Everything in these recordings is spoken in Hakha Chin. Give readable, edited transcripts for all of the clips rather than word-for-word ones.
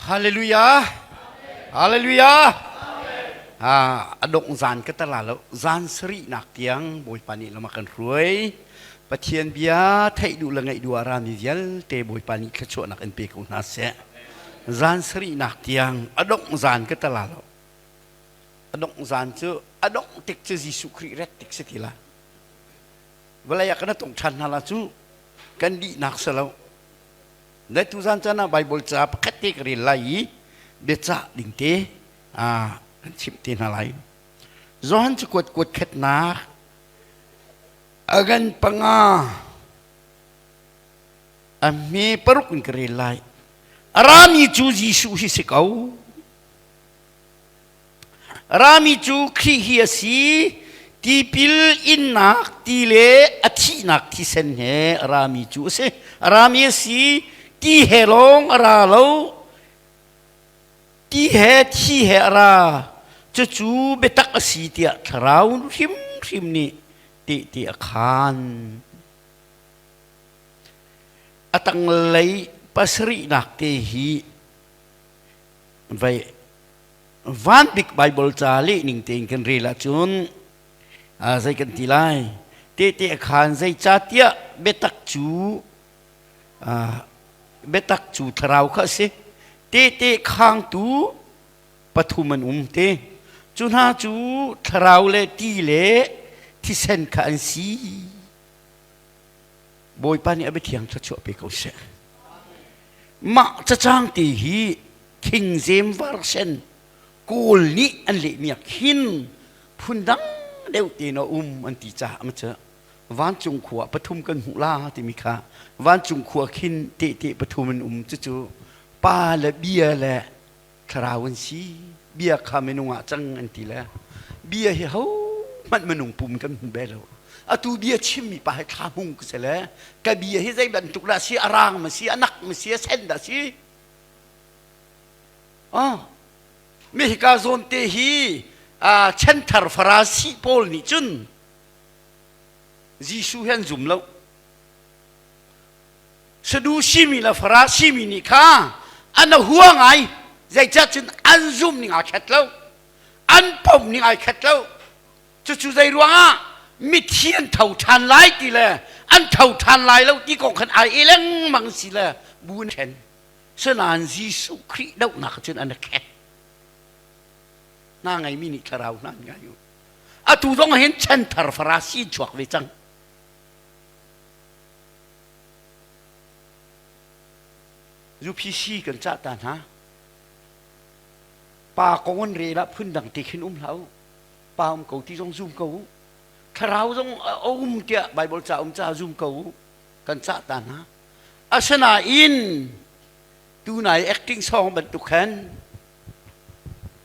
Hallelujah. Hallelujah. Ah, a dongh zan ka tala lo. Zan sarihnak tiang Bawipa nih lam a kan hruai. Pathian bia theih duh le ngaih duh ah rami vialte Bawipa nih thluachuahnak in pe ko hna seh. Zan sarihnak tiang a dongh zan ka tala lo. A dongh zan cu a dongh tik cu Jesuh Khrih ret tik si ti la. Vawlei ah kan tong ṭhan hna la cu kan dihnak si lo. Le tuzan caan ah Bible ca pakhat te ka rel lai i biacah ding te kan chimh te hna lai. Johan cakuat kuat khatnak agan panga a hme paruk in ka rel lai. A rami cu Jesuh hi si ko. Rami cu Khrih hi a si. Tipil innak ti le a thihnak thisen he a rami cu a si. A rami a si. Ti he lawng a ra lo. Ti he thi he a ra. Cucu biatak a si tiah thlarau hrimhrim nih tehte a khaan. A tanglei pasarihnak te hi vai vanbik Bible ca leh ning tein kan rel ahcun zei kan ti lai tehte a khaan zeicahtiah biatak cu biatak cu thlarau kha a si tehte khangtu pathum an um te cu hna cu thlarau le ti le thisen kha an si Bawipa nih a biathiang thluachuah pe ko seh mah cacang te hi King James Version Kawl nih an lehmi ah khin phundang deuh tein a um an ti caah ma cu vancung khua pathum kan hmuh la timi kha vancung khua khin tehte pathum an um cucu pa le bia le thlarau an si bia kha minung ah cang an ti le bia hi ho hmanh minung pum kan hmu be lo atu bia chimmi pa hi thla hmung ka si le ka bia hi zei bantuk dah si a rang ma si a nak ma si a sen dah si Oh, mi hika zawn te hi chanthar Farasi pawl nih cun Jesuh hi an zum lo. Sadusi mi le Farasi mi nih kha an hua ngai zeicah cun an zum ning aa khat lo an pom ning ai khat lo cucu zei ruangah mithi an tho ṭhan lai ti le an tho ṭhan lai lo ti kong khan ai e lengmang si le bu ṭhen Sinain Jesuh Khrih dohnak cun an i khet. Hna ngeimi nih thlarau hna an ngai u. Atu zong hin chanthar Farasi chuak ve cang. UPC kan cah ta hna. Pa kong an rel ah phundang te khin um hlah u. Pa um ko ti zong zum ko u. Thlarau zong a um tiah Bible ca um ca zum ko u. Kan cah ta hna. Asinain tunai acting song bantuk khan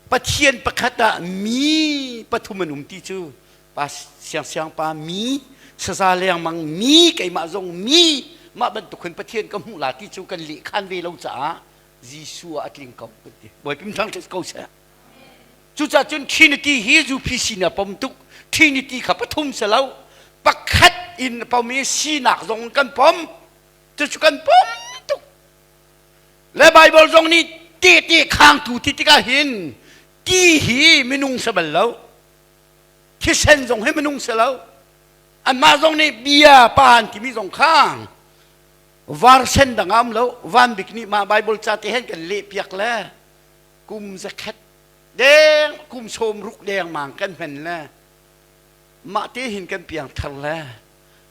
Pathian pakhat ah mi pathum an um ti cu pa siangsiang pa mi saza lengmang mi keimah zong mi mah bantuk khan Pathian ka hmuh la ti cu kan leh khan ve lo caah Jesuh ah a tling ko kan ti. Bawipa thangṭhat ko seh. Cucaah cun Trinity hi UPC nih a pom tuk. Trinity kha pathum si lo. Pakhat in a pom i sinak zong kan pom. Cucu kan pom tuk. Le Bible zong nih tehte khangtu ti tikah hin ti hi minung si bal lo. Thisen zong hi minung si lo. Anmah zong nih bia pa an timi zong kha varsen dang a um lo. Van bik nih mah Bible ca te hen kan leh piak le kum zakhat deng kum sawm ruk dengmang kan hman le mah te hin kan piang thar le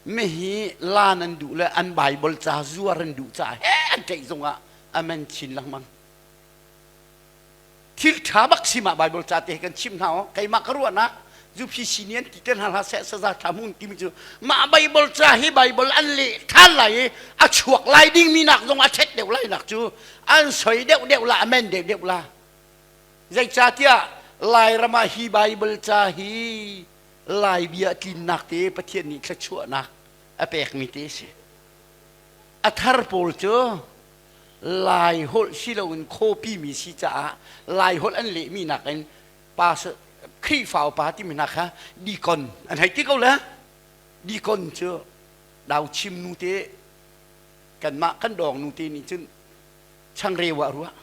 mi hi lan an duh le an Bible ca zuar an duh ca he an tlaih zongah amen chin lengmang thil ṭha bak si mah Bible ca te kan chim hna o keimah ka ruahnak UPC nih an ti te hna hlah seh saza thla mun timi cu mah Bible ca hi Bible an leh ṭhan lai i a chuak lai dingmi nak zong a ṭhet deuh lai nak cu an soi deuh deuh la amen deuh deuh la zeicahtiah Lairam ah hi Bible ca hi Lai bia tlinnak te Pathian nih thluachuahnak a pekmi te a si a thar pawl cu Lai holh si loin copy mi si caah Lai holh an lehmi nakin pa Khrihfa upa timi hna kha deacon an hei ti ko le deacon cu dau chim nu te kanmah kan dawng nu te nih cun changreu ah ruah.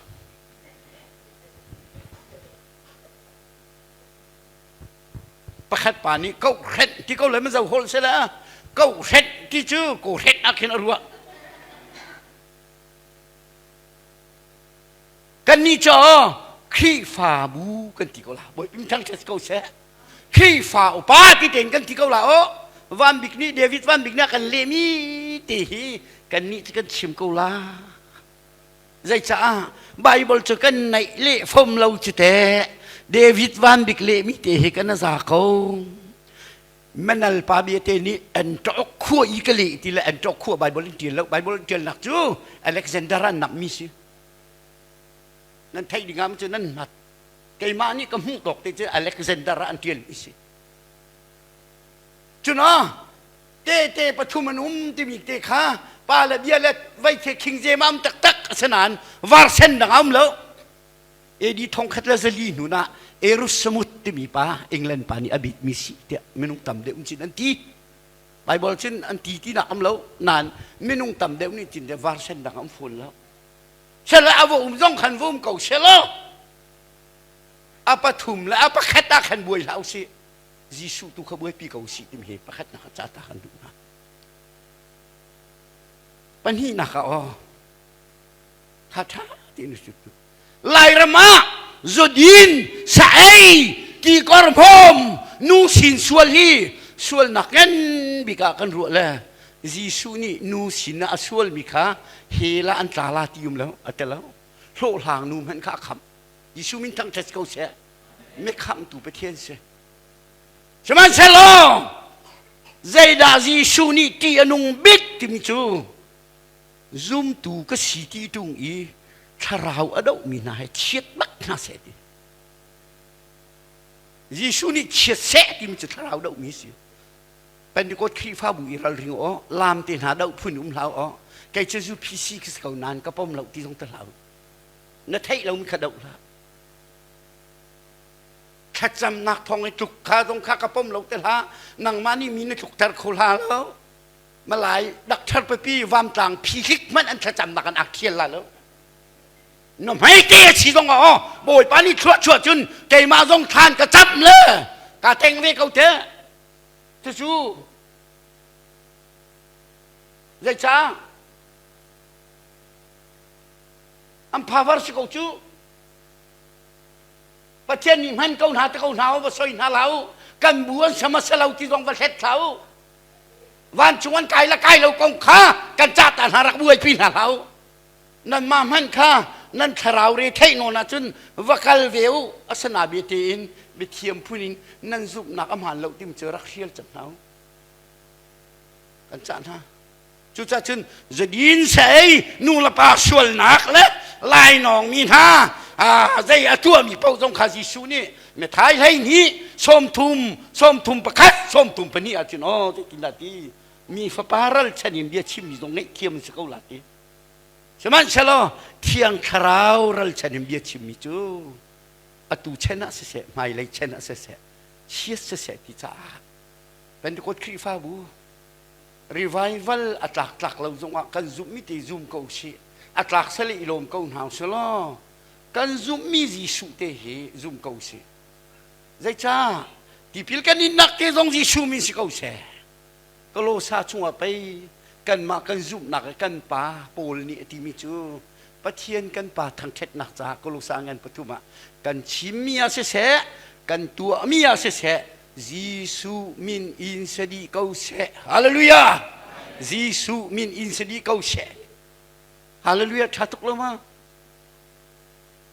Pakhat pa nih kohhrenh ti ko le mizo holh si le kohhrenh ti cu kawhrenh ah khin a ruah. Kannih cu Khrihfabu kan ti ko la. Bawi pim thangṭhat ko seh. Khrihfa upa ti tein kan ti ko la aw. Van Bik nih David Van Bik nih a kan lehmi te hi kannih cu kan chim ko la. Zeicah Bible cu kan naih leh fom lo cu teh. David Van Bik lehmi te hi kan a za ko. Manal pa bia te nih an ṭok khua i ka leh ti le an ṭok khua Bible in ṭial lo. Bible in ṭialnak cu Alexander an nakmi si. Nan theih ding ah cu nan hngat. Keimah nih ka hmuh tawk te cu Alexander ah an ṭialmi si. Cuna tehte pathum an um timi te kha pa le bia le veithe khingzem a um taktak a si nain varsen dang a um lo. AD 1400 hnu ah Erussamut timi pa England pa nih a bitmi si tiah minung tam deuh cin an ti. Bible cun an ti tinak um lo nain minung tam deuh nih cin version dang an fawn lo. Sele a va um zong khan va um ko selaw a pathum le a pakhat ah khan buai hlah usih. Jesuh tu kha buaipi ko usih timi hi pakhatnak ah ca ta kan duh hna. Pahnihnak ah aw tha tha tiin cu Lairam ah zudin sa ei tikor hmawm nu sin sual hi sualnak ngan bik ah kan ruah le Jesuh nih nu sin ah a sualmi kha hell ah an tla la ti um lo a ti lo hlawhhlang nu hmanh kha a khamh Jesuh min thangṭhat ko seh mikhamhtu Pathian si sihmanhsehlaw zeidah Jesuh nih ṭih a nung bik timi cu zumtu ka si ti ṭung i thlarau a dohmi hna he chiat bak hna seh ti. Jesuh nih chiat seh timi cu thlarau dohmi si. Pentecost Khrihfabu i ralring aw, lam te hna doh phun um hlah aw, kei cu zu PC ka si ko nain ka pom lo ti zong ta hlah. Na theih lomi kha doh hlah. Thlacamnak thawng i tluk kha zong kha ka pom lo te hlah. Nangmah nih mi na tlukter kho hlah lo. Malai dakthar pipi vamtlang phihlik hmanh an thlacamnak an ak thial la lo. Na hmei te a si zong ah Bawipa nih thluah chuah cun keimah zong thlan ka camh le ka teng ve ko te. Cucu zeicah an power si ko cu Pathian nih hman ko hna te ko hna va soi hna hlah u kan bu an sama selo ti zong va hlet hlah u vancung an kai le kai lo kong kha kan cah ta hna rak buaipi hna hlah u nanmah hmanh kha nan thlarau re theih nawn ahcun va kal ve u asana bia tein biathiam phun in nan zumhnak a hmaan lo tim cu rak hrial cang hna u kan cah hna cucah cun zadin sei nu le pa sualnak le lainawng mi hna zei a tuahmi paoh zong kha Jesuh nih methai 12 sawmthum sawmthum pakhat sawmthum pahnih ahcun aw zeitindah ti mi fapa ralchan in bia chimmi zong ngaihthiam an si ko la ti sihmanhsehlaw thiang thlarau ralchan in bia chimmi cu atu chen ah siseh hmailei chen ah siseh chiat siseh ti caah Pentecost Khrihfabu revival a tlak tlak lo zongah kan zumhmi te zum ko sih a tlak sale i lawm ko hna selaw kan zumhmi Jesuh te hi zum ko sih zeicah tipil kan innak te zong Jesuh min si ko seh Kolosa chungah pei kanmah kan zumhnak i kan pa Paul nih a timi cu Pathian kan pa thangṭhatnak caah Kolosa ngan pathum ah kan chimmi ah siseh kan tuahmi ah siseh Jesuh min in si dih ko seh. Hallelujah! Jesuh min in si dih ko seh. Hallelujah! Ṭha tuk lo ma?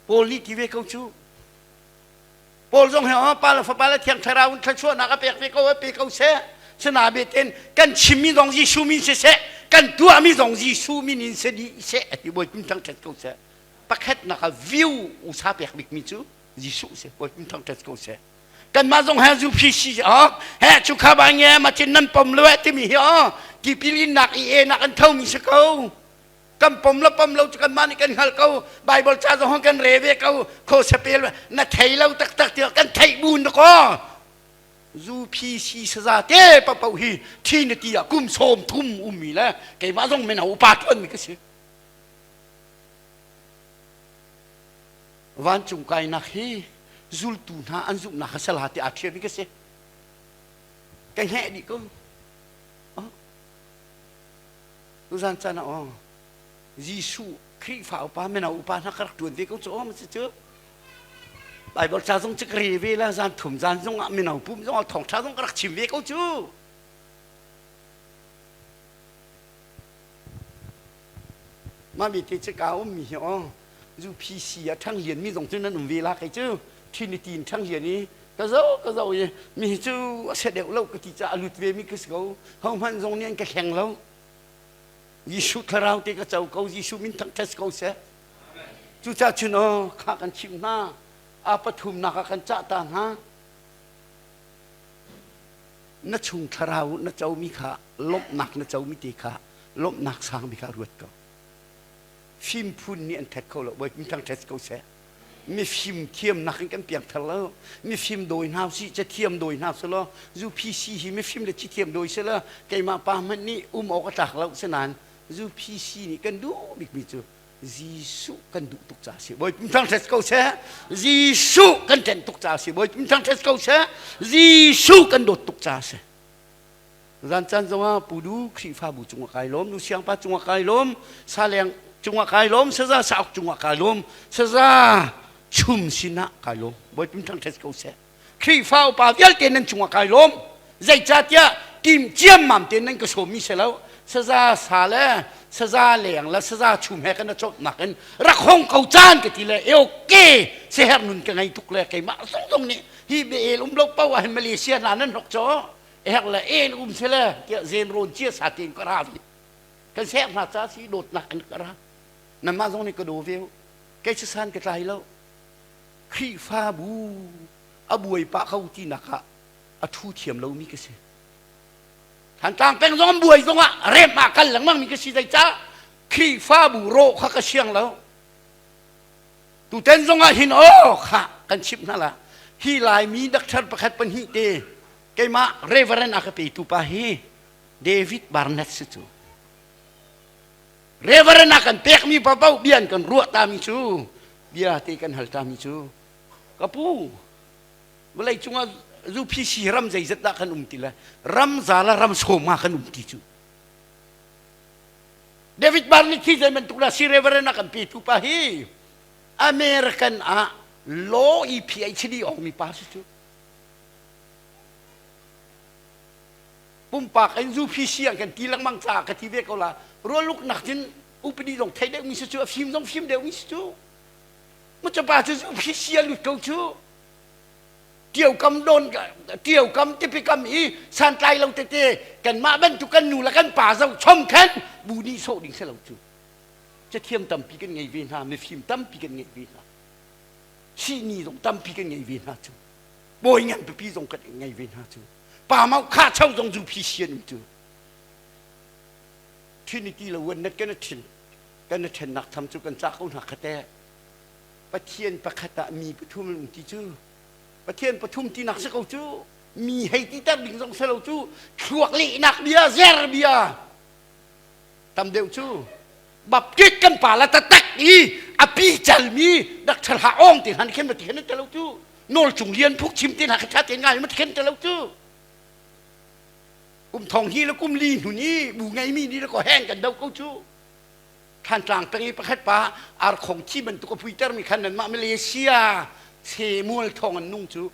Paul nih ti ve ko cu. Paul zong hi Pa le Fapa le Thiang Thlarau in thluachuahnak a pek ve ko a pe ko seh. Sina beten kan chimmi zong Jesuh min siseh, kan tuahmi zong Jesuh min in si dih seh a ti Bawi thangṭhat ko seh. Pakhatnak ah view usa pek bikmi cu Jesuh si Bawi thangṭhat ko seh. Kanmah zong he UPC oh he cu kha ba nge ma cin nan pom lo eh timi hi oh tipil innak i e nak an thomi si ko. Kan pom lo pom lo cu kanmah nih kan hngalh ko. Bible ca zong kan re ve ko. Kho sapel na thei lo taktak tiah kan theih bu na ko. UPC saza te papo hi thi na ti ah kum 30 ummi le keimah zong mino upa tuan mi ka si. Vancung kainak hi zultu hna an zumhnak kha sala ti aa ṭhialmi ka si. Ka hngeh dih ko. Tuzan caan ah aw Jesuh Khrihfa upa mino upa hna ka rak ṭuan ve ko cu aw si cu. Bible ca zong cu ka rel ve la zan thum zan zong ah mino pum zong ah thawngṭha zong ka rak chim ve ko cu. Mah mi te cu ka ummi hi aw UPC a ṭhang lianmi zong cu nan um ve la kei cu Trinity in ṭhang lian i ka zo ka zo i mi cu a se deuh lo ka ti caah a lut ve mi ka si ko hohmanh zong nih an ka hleng lo Jesuh thlarau te ka co ko Jesuh min thangṭhat ko seh cucaah cun aw kha kan chimh hna a pathumnak ah kan cah ta hna na chung thlarau na comi kha lawmhnak na comi te kha lawmhnak sang bik ah ruat ko fimphun nih an ṭhet kho lo bawi min thangṭhat ko seh mifim thiamnak in kan piangthar lo mifim dawi hna usih cathiam dawi hna selaw UPC hi mifim le cathiam dawi selaw keimah pa hmanh nih um awk a tlak lo sinain UPC nih kan duh bikmi cu Jesuh kan duh tuk ca si Bawi thangṭhat ko seh Jesuh kan ṭanh tuk ca si Bawi thangṭhat ko seh Jesuh kan dawt tuk ca si Zan caan zongah Pudu Khrihfabu cungah kai lawm, Nu Siangpa cungah kai lawm, Saleng cungah kai lawm, Saza Sauk cungah kai lawm, Saza Chum sinah kai lawm. Bawipa thangṭhat ko seh. Khrihfa upa vialte nan cungah kai lawm. Zeicahtiah tim ciammam tein nan ka sawmmi si lo. Saza sa le saza leng le saza chum he kan a nak in rak hong ko caan ka ti le e okay seher nun ka ngei tuk le keimah zong zong nih hi be el um lo paoh ah hin Malaysia hna nan hnok caw ek le en um se le tiah zen rawn cia sa tein ka ra ve kan sek hna ca si dawtnak in ka ra nanmah zong nih ka daw ve kei cu san ka tlai lo Khrihfabu a buai pah ko tinak ah a thu thiam lomi ka si Thantlang peng zong buai zong ah rem ah kal lengmang mi ka si zeicah Khrihfabu rawh kha ka siang lo Tuten zong ah hin aw kha kan chimh hna la hi Laimi doctor pakhat pahnih te keimah reverend a ka petu pa hi David Barnett si cu reverend a kan pekmi paoh bia an kan ruah tami cu bia te kan hal tami cu ka pu vawlei cungah UPC ram zeizat dah kan um ti le ram za le ram sawm nga kan um ti cu David Barnett hi zei bantuk dah si reverend a kan petu pa hi American ah law i PhD awng mi pa si cu pumpak in UPC an kan ti lengmang caah ka ti ve ko la rualuk nak cun upadi zong thei deuh mi si cu a fim zong fim deuh mi si cu mucapa cu UPC a lut ko cu Tiokam don tiokam tipikam i santlai lo tete kanmah bantuk kan nu le kan pa zoh chom khan bu nih sawh ding si lo cu cathiam tampi kan ngei ve hna mifim tampi kan ngei ve hna sihni zong tampi kan ngei ve hna cu bawi ngan pipi zong kan ngei ve hna cu pa mau kha cho zong zu phi sian um cu Trinity lo wan nat kan thin kan thennak tham cu kan cah ko hna khate Pathian pakhat ah mi pathum an um ti cu Pathian pathum tinak si ko cu mi hei ti ter ding zong si lo cu thluak lehnak bia zer bia tam deuh cu Baptist kan pa la taktak i a pi calmi Dr. Ha Ong te hna khen ma ti khen te lo cu nawl cung lian phuk chim te hna kha tha te ngai ma ti khen te lo cu kum thong hi le kum li hnu ni bu ngeimi ni le ko heng kan do ko cu Thantlang peng i pakhat pa arkhong thi bantuk a puitermi khan nanmah Malaysia Samuel thawng an nung cu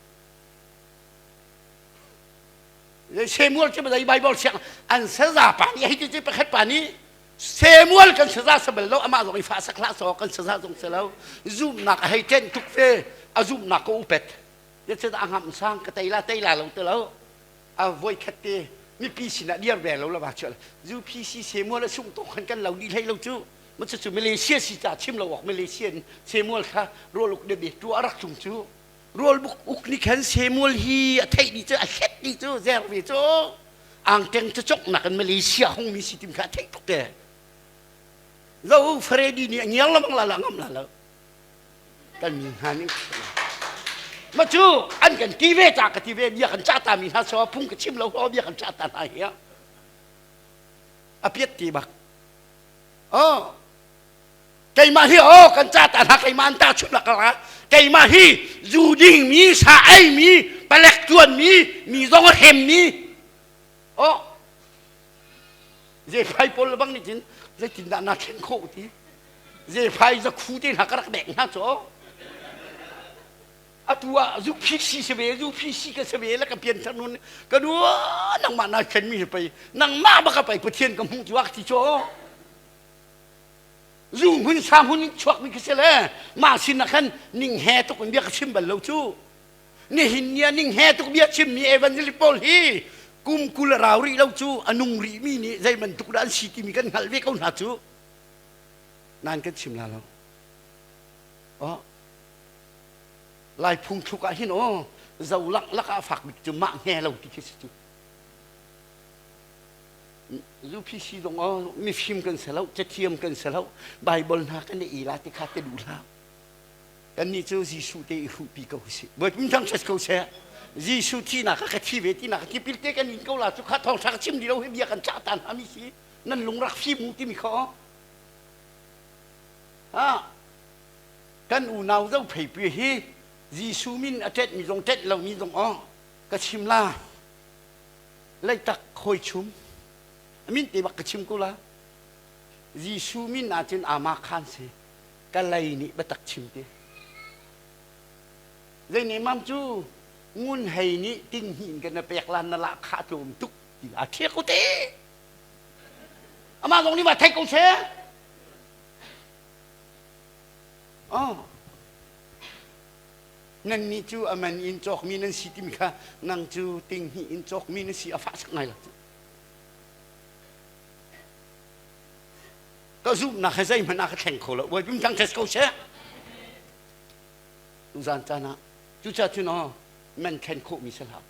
Samuel cu zei Bible siang an saza pa nih hei ti pakhat pa nih Samuel kan saza sa bal lo amah zong i fa sak hlah so kan saza zong si lo zumnak a hei ṭenh tuk ve a zumnak ka upet zeicahtiah a ngamh sang ka tei la tei la lo ti lo a voikhat te mipi sinah dir ve lo la va chuah UPC Samuel a sung tuk khan kan lo dih hlei lo cu ma cu Malaysia si ca chim lo awk Malaysia in Samuel kha rawl uk de tu a rak tlung cu rawl buk uk ni khan Samuel hi a theih ni cu a hlet ni cu zer ve cu ang teng cu chok nak in Malaysia hung mi si tim kha theih tuk te lo Freddy nih a ngiar lamang la la ngam la lo kan mi hna nih ma cu an kan ti ve ca ka ti ve bia kan cah ta mi hna so phung ka chim lo ho bia kan cah ta hna hi a piat ti bak oh keimah hi oh kan cah ta hna keimah an ta chun la ka keimah hi zu ding mi sa ei mi palek tuan mi mi zong a hrem mi. Oh, zephai pawl bang nih cun zeitindah naa thlen khawh ti zephai zakhu te hna ka rak dek hna cu atu ah zu phisi si ve zu phisi ka si ve le ka pian thar nun ka nu nangmah naa thlen mi pei nangmah baka pei pathian ka hmuh cu ak ti cu zu hmun sa hmun chuak mi ka si le mah sin ah khan ning he tuk in bia ka chim bal lo cu nihin ni ah ning he tuk bia chimmi evangelist pawl hi kum 20 a rau rih lo cu a nung rih mi nih zei bantuk dah an si timi kan hngalh ve ko hna cu nan kan chim la lo oh lai phung thluk ah hin aw zo lak lak ah fak bik cu mah hnge lo ti khi si cu UPC zong aw mifim kan si lo cathiam kan si lo Bible hna kan i la ti kha te duh hlah Kannih cu Jesuh te i hruhpi ko usih. Bawipa min thangṭhat ko seh. Jesuh thihnak ah ka thi ve tinak tipil te kan in ko la cu kha thawngṭha ka chim di lo hi bia kan cah ta hna mi si nan lung rak fim u timi kha ha kan unau zo pheipi hi Jesuh min a ṭet mi zong ṭet lo mi zong aw ka chim la leitak khoi chum min te bak ka chim ko la Jesuh min ahcun ama khan si ka lei nih biatak chim ti zei ne mam cu ngun hei nih ting hnih in kan pek lan na lah kha tlawm tuk ti a thiak ko te amah zong nih ma thei ko she oh nan nih cu aman in cawkmi nan si timi kha nang cu ting hnih in cawkmi na si a fah sak ngai lo Ka zumhnak he zeihmanh ah ka thleng kho lo. Bawipa thangṭhat ko seh. Tuzaan caan ah cucaah cun aw nan thlen khawhmi si hlah.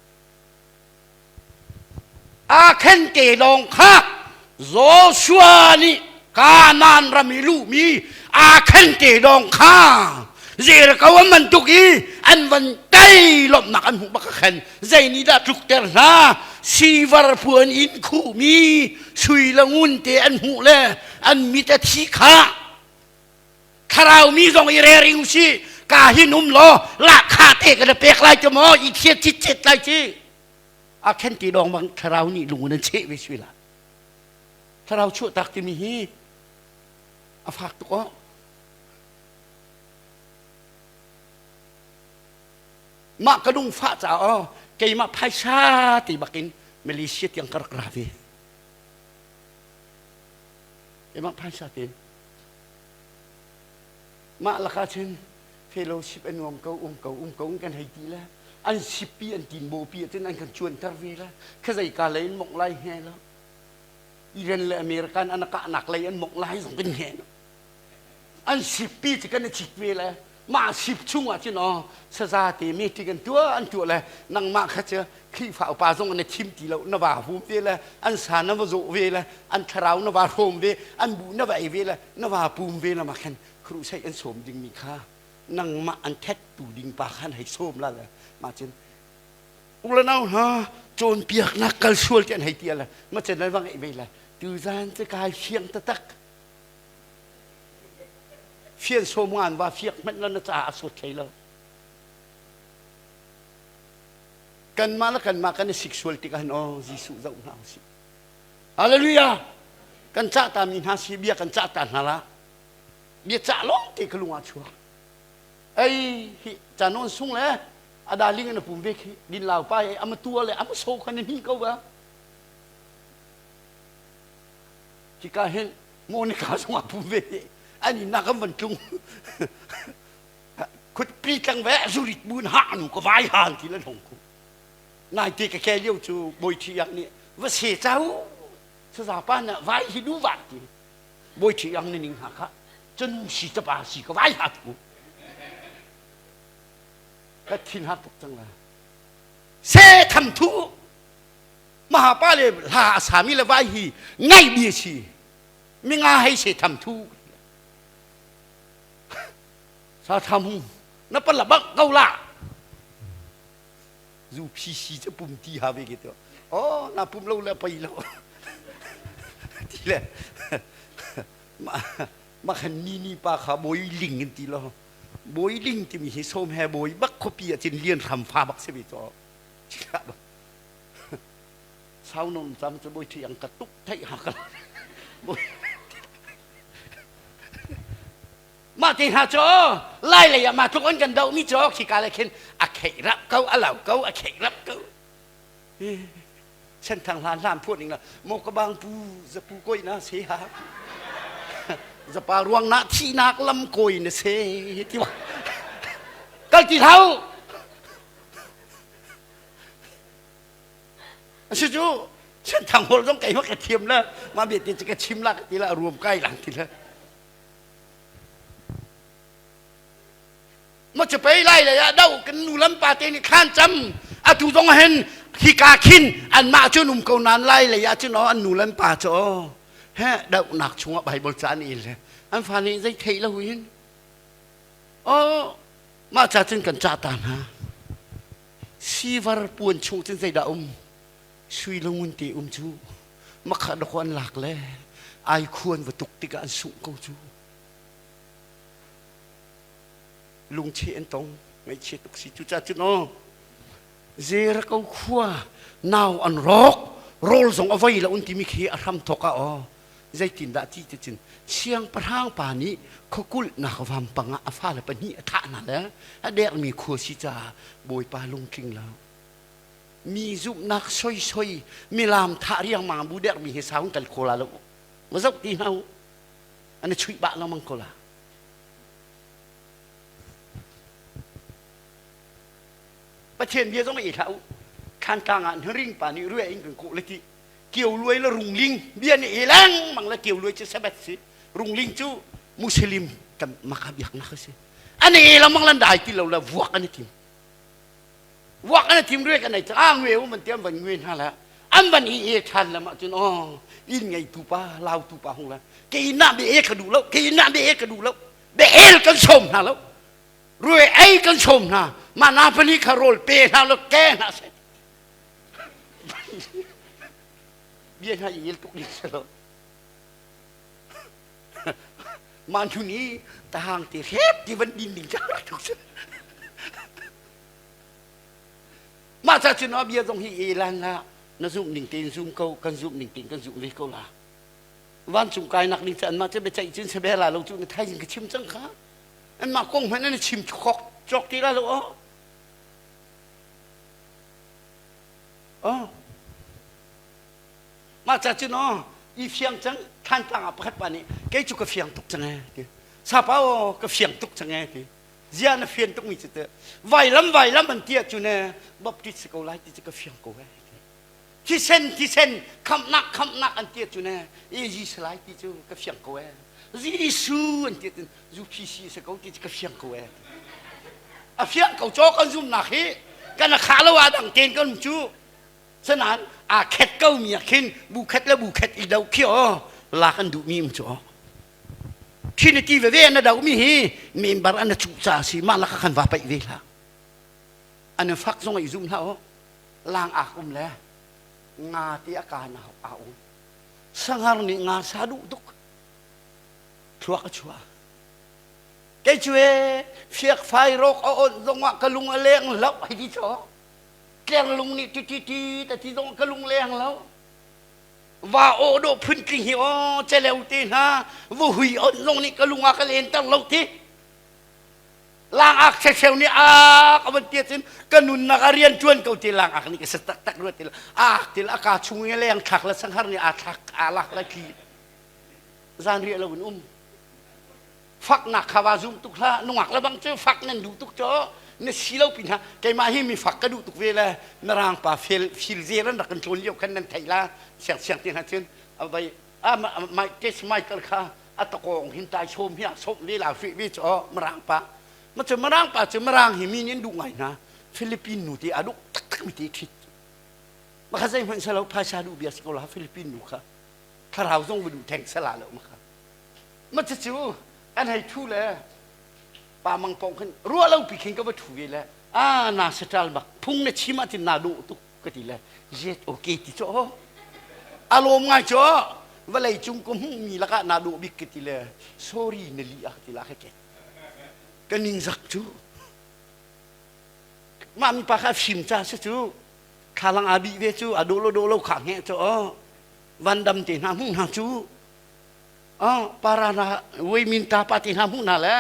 Aa khen te lawng kha Joshua nih Kanaan ram i luhmi aa khen te lawng kha Jericho an bantuk i an van tei lawmhnak an hmuh bak ka khen zei nih dah tlukter hna sivar puan in khuhmi sui le ngun te an hmuh le an mit a thi kha thlarau mi zong i rering usih ka hin um law lahkhah te ka na pek lai cu maw i thiat citcet lai ci a khen ti dong bang thlarau nih lung in an cheh ve sui la thlarau chuah tak timi hi a fak tuk aw Mah ka lungfah caah aw keimah phaisa ti bakin Malaysia tiang ka rak ra ve. Keimah phaisa tein. Mah lakah cun fellowship a nuam ko um ko um ko kan hei ti le an sippi an tinbo pi ahcun an kan cuanter ve le khazei ka lei in mongh lai he lo Iran le American an kahnak lei an mongh lai zong kan he lo An sippi cu kan i cit ve le mah sip chung ah cun aw saza te meeting an tuah an tuah le nangmah kha cu Khrihfa upa zong an i thim ti lo na va hum ve le an sa na va zawh ve le an thlarau na va hrawm ve an bu na va ei ve le na va pum ve le mah khan khuruhsei an sawm dingmi kha nangmah an thettu ding pa khan hei sawm la le mah cun ulanau hna cawnpiaknak kal sual ti an hei ti le ma cen va ngeih ve le tuzan cu kai fiang taktak Fian sawm ngan va fiak hmanh la na caah a sawt hlei lo. Kanmah le kanmah kan i sik sual tikah hin aw Jesuh zoh hna usih. Hallelujah! Kan cah ta mi hna si bia kan cah ta hna la. Bia cah lawng te ka lung ah chuak. Ei hi canon sung le a darling in a pum ve khi din lau pa e ama tua le ama so khan ni ko ba. Hika hin Monica zong a pum ve an inn ah kan van tlung khutpi tlang ve zurit bu in ha nu ka vai han ti le hong ku nai te ka ke lio cu bawi thi yang nih va se chau saza pa na vai hi du va ti bawi thi yang ni ning ha kha cun si ta pa si ka vai ha tu ka thin ha tuk cang la se tham thu Mahapa le hla a sami le vai hi ngaih bi a si. Minga hei se tham thu. Sa tham hung na pala bak ko la. Zu phi si cu pum ti ha ve ke to. Oh na pum lo le pai lo. Ti le ma ma khan ni ni pa kha boi ling in ti lo. Boi ling timi hi som he boi bak khuapi ah cin lian hram fa bak si ve to. Sau non cam cu bawi thi ang ka tuk theih ha ka Mah te hna cu lai lei ah mah tluk an kan doh mi cu khika le khin a kheih rap ko a lau ko a kheih rap ko. Senthang hlan hlan phuah ning la maw ka bang pu zapu koi na se ha zapa ruang na thihnak lam koi na se ti wa kal ti hlau asi cu senthang hol zong keimah ka thiam la ma bia ti ka chim la ka ti la ruam kai lang ti la Ma cu pei lai lei ah do kan nu lam pa te nih thlan cam atu zong hen hika khin anmah cu um ko nan lai lei ah cun an nu lam pa cu he dohnak chungah Bible ca an il an fa nih zei theih lo in oh mah ca cun kan cah ta hna sivar puan chung cun zeidah um sui lungun te um cu makha dako an lak le ai khuan va tuk tikah an sungh ko cu lungcheh an tong ngaihchia tuk si cucaah cun aw Jericho khua nau an rawk rawl zong a voi lo an timi khi a hram thawk ah aw zeitindah ti ti cun siangpahrang pa nih khuakulhnak vampang ah a fale pahnih a thah hna le a dermi khua si caah bawipa lungtling lo mi zumhnak soisoi milam thah riangmang bu dermi hi sau kal kho la lo ma zoh ti hna u an i chuih bah lengmang ko la Pathian bia zong i hlah u Thlantlang ah hnaring pa nih rue in kan kawh le ti kio luai le rungling bia nih i lengmang le kio luai cu Sabbath si rungling cu Muslim kan maka biaknak a si an i lengmang lan dai ti lo le vuak an i tim vuak an i tim rue kan ei a ngue u man tiam van ngue hna la an van i e than lam ah cun oh inn ngeitu pa lautu pa hung la ke na be e ka duh lo ke na be e ka duh lo be el kan som hna lo rue ei kan som hna ma na pali kha rawl pe hna lo ke hna se bia hna i el tuk ding se lo man thu ni tahang ti hrep ti van din ding cha tuk se Mah ca cun a bia zong hi e lan la na zumh ning tein zum ko kan zumh ning tein kan zumh ve ko la vancung kainak ding cu anmah cu biaceih cun si ve la lo cu na thaizing ka chim cang kha anmah kong hmanh an chim khok cawk ti la lo aw oh mah ca cun aw i fiang cang thantlang ah pakhat pa nih kei cu ka fiang tuk cang e ti sapa aw ka fiang tuk cang e ti Zia na fian tukmi cu teh vailam vailam an ti ahcun eh baptist si ko lai ti cu ka fiang ko eh. Thisen thisen khamhnak khamhnak an ti ahcun eh AG si lai ti cu ka fiang ko eh. Jesuh an ti ahcun UPC si ko ti cu ka fiang ko eh. A fiang ko caw kan zumnak hi kan a khah lo ah dang tein kan um cu. Sanain aa khet ko mi ah khin bu khat le bu khat i do khi aw lak an duhmi um cu aw. Trinity veve na dohmi hi member an cuh ca si mah laka khan va paih ve hlah an fak zong i zum hlah u lang ak um le nga ti a ka na a um sangar nih nga sa duh tuk thluak a chuah kei cu e fiak fai rok a on zong ah ka lung a leng lo hei ti cho tlerlung lung nih ti ti ti ta ti zong ka lung leng lo Va aw dawh phuntling hi aw celeu te hna vuhui on zong nih ka lung ah ka lenter lo ti langak checheu nih ak a van tia cun ka nunnak a rian ṭuan ko ti langak nih ka sa taktak rua ti ak til a ka chung i leng thlak le sanghar nih aa thlak aa lak le tli zan riah lo in um faknak kha va zum tuk hlah nungak le bang cu fak nan duh tuk cu na si lo pin ha keimah hi mi fak ka duh tuk ve le mirang pa fel fil zel an rak kan tlawn lio khan nan theih la siang siang te hna cun vai a mai test michael kha a takong hin tai som hi a som ve la hri ve chu mirang pa ma cu mirang pa cu mirang hi mi nin duh ngai hna Philippine nu te a duh taktak mi te thit ma kha zei hmanh salo phaisa duh bia si ko la Philippine nu kha thlarau zong va duh theng sala lo ma kha Ma cucu an hei thu le pa mang pong khin ruah lo pi khin ka va thu ve le a na satal bak phung na chim ah tin na duh tuk ka ti le jet okay ti cho a lawm ngai cho vawlei cung ka hmuh mi lakah na duh bik ka ti le sorry na li ah ti la ka ke ka ning zak cu mah mi pa kha fim cha si cu. Thlalang aa bih ve cu a dawh lo dawh lo kha nge cu aw vandam te hna hmuh hna cu oh para na weimin ta pa te hna hmuh hna le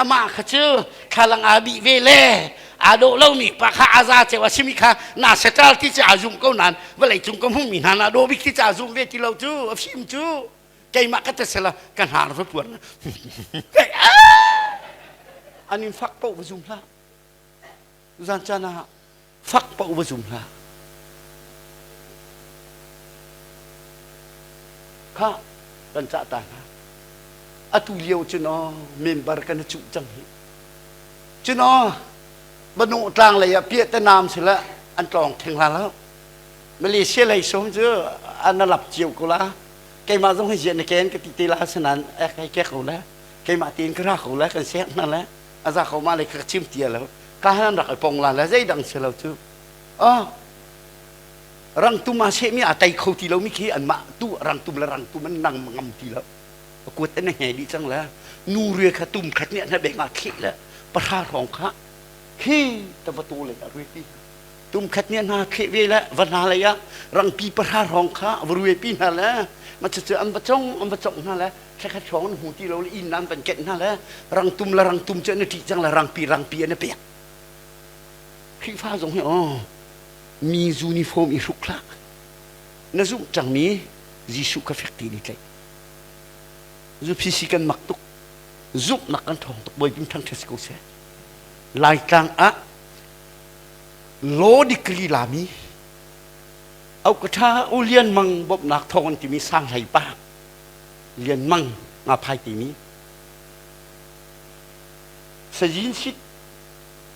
amah kha cu thlalang aa bih ve le aa dawh lomi pa kha a za ceu a simi kha na setal ti cu aa zum ko nain vawlei cung ka hmuhmi hna na dawh bik ti cu aa zum ve ti lo cu a fim cu keimah ka tesela ka hnar va puar an in fak paoh va zum hlah zan caan ah fak paoh va zum hlah kha kan cah ta hna atu lio cu no member kan cuh cang hi cu no banu tlang lei ah piahtanam sila an tlawng theng la lo Malaysia lei som cu an lap cio ko la keimah zong hi ziah na ken ka ti te la sanan ek hei kek ko le keimah tein ka ra ko le kan sek hna le a za ko ma le ka chim tia lo ka han rak i pong la le zeidang si lo cu oh rangtum a sehmi a tei kho ti lomi khi anmah tu rangtum le rangtum an nang ngam ti lo a kuat an hne dih cang le nu ria kha tum khat nih an beng ah thleh le pahra hrawng kha khi ta va tu le a rui pi tum khat nih hna thleh ve le va hna lei ah rangpi pahra hrawng kha va rui pi hna le ma cu an va cong an va cong hna le thlekhat hrawng an hmu ti lo le inn an van kenh hna le rangtum le rangtum cu an i ṭih cang le rangpi rangpi an i pek Khrihfa zong hi aw mi uniform i hruk hlah na zumh cangmi Jesuh kha fek tein i tlaih ZPC kan mak tuk zumhnak kan ṭhawng tuk Bawipa thangṭhat si ko seh Laitlang ah law degree lami au ka ṭha u Lian Mang bawmhnak thawng an timi sang hlei pa Lian Mang nga phai timi Sazin sit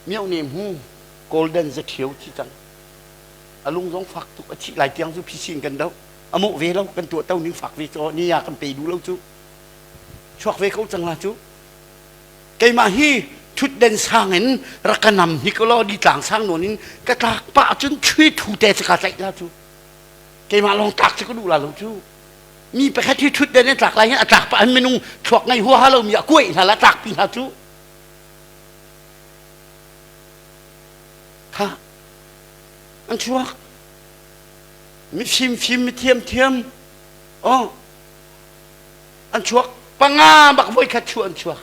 mioh ne mu golden zaṭhio thi cang a lung zong fak tuk a thih lai tiang cu phisin kan do a mawh ve lo kan tuah to ning fak ve caw ni ya kan pe duh lo cu chuak ve ko cang la cu keimah hi thutden sang in rak ka nam hi ko law di tlang sang nawn in ka tlak pah cun thui thu te ka tlaih la cu keimah lawng tlak cu ka duh la lo cu mi pakhat hi thutden in tlak lai hin a tlak pah in minung thluak ngei huaha lo mi a kuai hna la tlak pi hna cu kha an chuak mi fimfim mi thiamthiam oh an chuak panga bak voi khat chu an chuak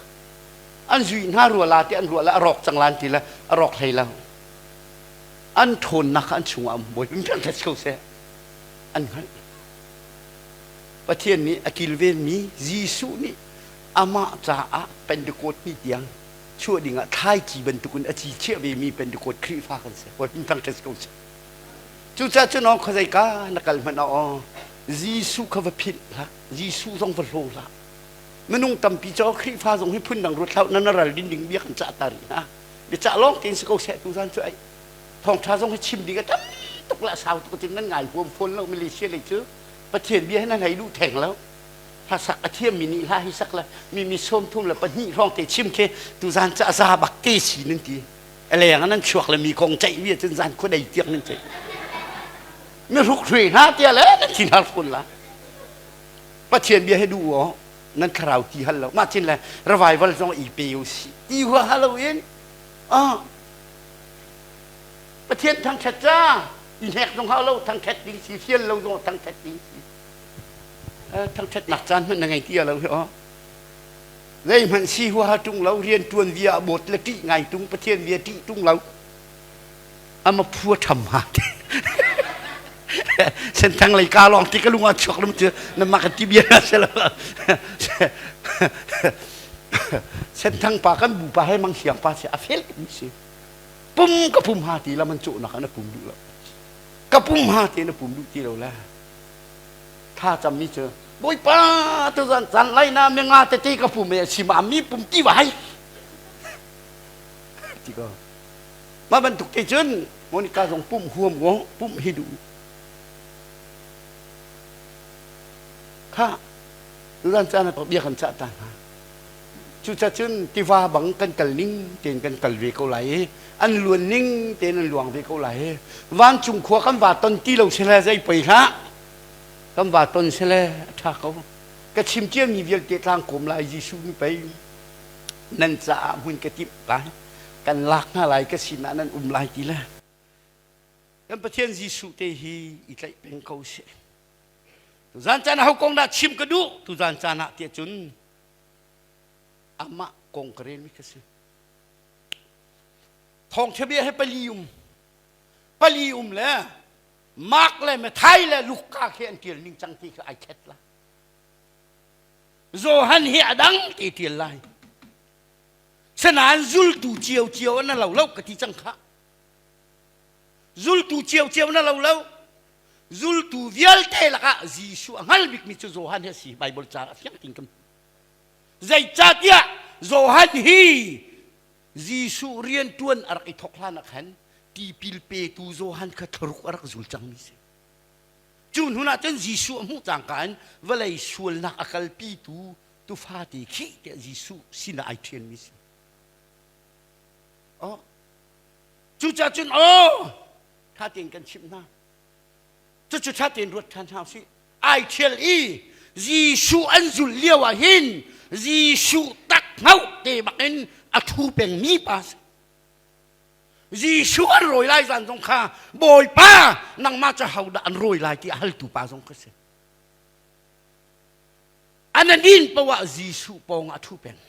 an zui hna rua la ti an ruah la a rawk cang lan ti la a rawk hlei lo an ṭhawnnak kha an chungah um bawi pim ṭhat ko seh an hngalh Pathian nih a kilvenmi Jesuh nih amah caah Pentecost ni tiang chuah dingah thlaici bantukin a ci chiah vemi Pentecost Khrihfa kan si. Bawi pim ṭhat ko seh. Cucaah cun aw khuazei ka na kal hmanh ah aw Jesuh kha va philh hlah. Jesuh zong va hlaw hlah. Minung tampi cu Khrihfa zong hi phundang ruat hlah na na ral din ding bia kan cah ta rih hna. Biacah lawng tein si ko seh tuzan cu ai thawngṭha zong hi chim ding a tam tuk le a sau tuk cun nan ngai huam fawn lo Malaysia lei cu Pathian bia hi nan hei duh theng lo hla sak a thiammi nih hla hi sak le mi mi 32 hrawng te chim khi tuzan cu a za bak te si nan ti a leng nan chuak le mi kong ceih mi cun zan khuadei tiang nan ceih mi hruk hrui hna tia le nan thin har fawn la Pathian bia hi duh aw nan thlarau ti hal lo mah cin le revival zong i pe u si ti hua halo in ah Pathian thangṭhat ca i hnek zong hau lo thangṭhat ding si fial lo zong thangṭhat ding si thangṭhatnak caan hmanh na ngei ti lo hi aw zeihmanh si huaha ṭung lo rian ṭuan via bawt le ṭih ngai ṭung Pathian via ṭih ṭung lo ama phua ṭham ha te senthang lei ka lawng ti ka lung ah chuak lum cu na mak ti bia na se lo senthang pa kan bu pa he mang siang pa si a fel mi si pum ka pum ha ti la man cu nak na pum duh lo ka pum ha ti na pum duh ti lo la tha cam mi cu bawipa tu zan zan lai na mi nga tete ka pum e si ma mi pum ti vai ti ko mah bantuk te cun Monica zong pum huam ko pum hi duh kha zan caan ah bia kan cah ta hna Cucacun tiva bang kan kal ning tein kan kal ve ko lai i an luan ning tein an luang ve ko lai i vancung khua kan va ton ti lo sile zei poi hlah kan va ton sile a ṭha ko ka chim ciami vialte tlangkawm lai Jesuh nih pei nan caah hmun ka timh lai kan lak hna lai ka sinah nan um lai ti le. Kan Pathian Jesuh te hi i tlaih peng ko sih. Tuzan caan ah ho kong dah chim ka duh? Tuzan caan ah tiah cun amah kong ka relmi ka si. Thawngṭha bia he pali um. Pali um le Mark le Matthai le Luka khi an ṭial ning cang ti kha ai khet la. Johan hi a dang ti ṭial lai. Sanain zultu cio cio an lo lo ka ti cang kha. Zultu cio cio na lo lo. Zultu vialte lakah Jesuh a hngal bikmi cu Johan hi a si. Bible ca a fiang ting kan Zeicahtiah Johan hi Jesuh rianṭuan a rak i thawk hlan ah khan tipil petu Johan kha thlaruk a rak zul cangmi si. Cu hnu ah cun Jesuh a hmuh cangka in vawlei sualnak a kalpitu tufa te khi tiah Jesuh sinah ai ṭhianmi si. Oh. Cucaah cun aw ṭha tein kan chimh hna. Cucu ṭha tein ruat ṭhan hna usih. Ai ṭhial i Jesuh an zulh lio ah hin Jesuh tak hnauh te bakin a ṭhu pengmi pa si. Jesuh an rawi lai zan zong kha Bawipa nangmah cu hodah an rawi lai ti a haltu pa zong ka si. An din poah ah Jesuh pawng ah a ṭhu peng.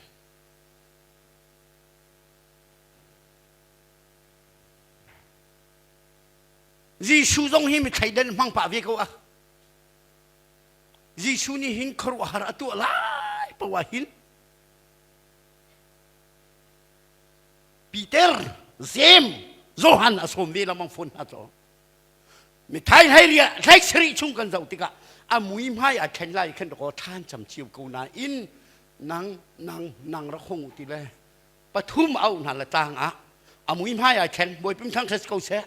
Jesuh zong hi mi thleidan hmang pah ve ko ah. Jesuh nih hin khuaruahhar a tuah lai poah hin Peter, Jeim, Johan a sawm ve lengmang fawn hna cu. Mi thai hlei ria hlei sarih chung kan zoh tikah a mui hmai a thlen lai khan ko than cam cio ko nain nang nang nang rak hung ti le pathum au hna le tlang ah a mui hmai ai thleng Bawipa thang ṭhat ko seh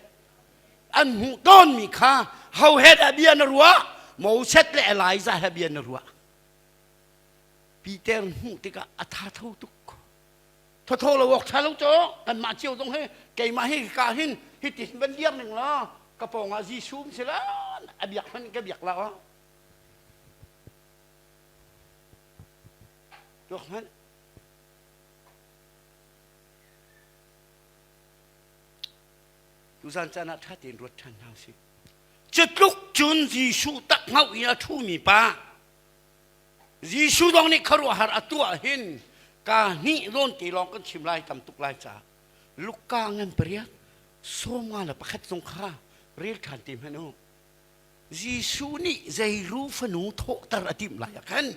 an hmuh tawnmi kha ho he dah bia na ruah Moses le Elijah he bia na ruah Peter hmuh tikah a tha tho tuk thotho lo awk ṭha lo cu kanmah cio zong hi keimah hi ka hin hitin van dir ning law ka pawng ah Jesuh um si la a biak hmanh ka biak la tuak hmanh Tuzan caan ah ṭha tein ruat ṭhan hna usih. Cutluk cun Jesuh tak hngoh in a ṭhumi pa Jesuh zong nih khuaruahhar a tuah hin ka hnih zawn te lawng kan chim lai tam tuk lai caah Luka ngan pariat 51 zong kha rel ṭhan te hmanh u. Jesuh nih zeiru fanu thawhter a timh lai ah khan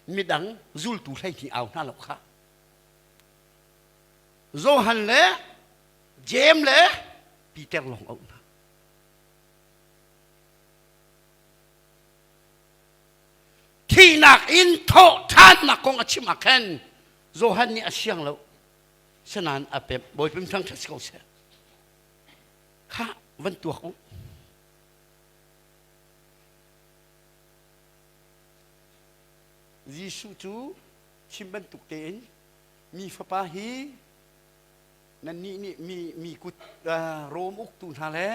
midang zultu 12 au hna lo kha. Johan le Jeim le Peter lawng auh hna. Thihnak in thawh ṭhannak kong a chim ah khan Johan nih a siang lo. Sinain a pemh. Bawipa thang ṭhat si ko seh. Kha van tuak u. Jesuh cu chim bantuk tein mi fapa hi nannih nih mi mi kut Rom uktu hna le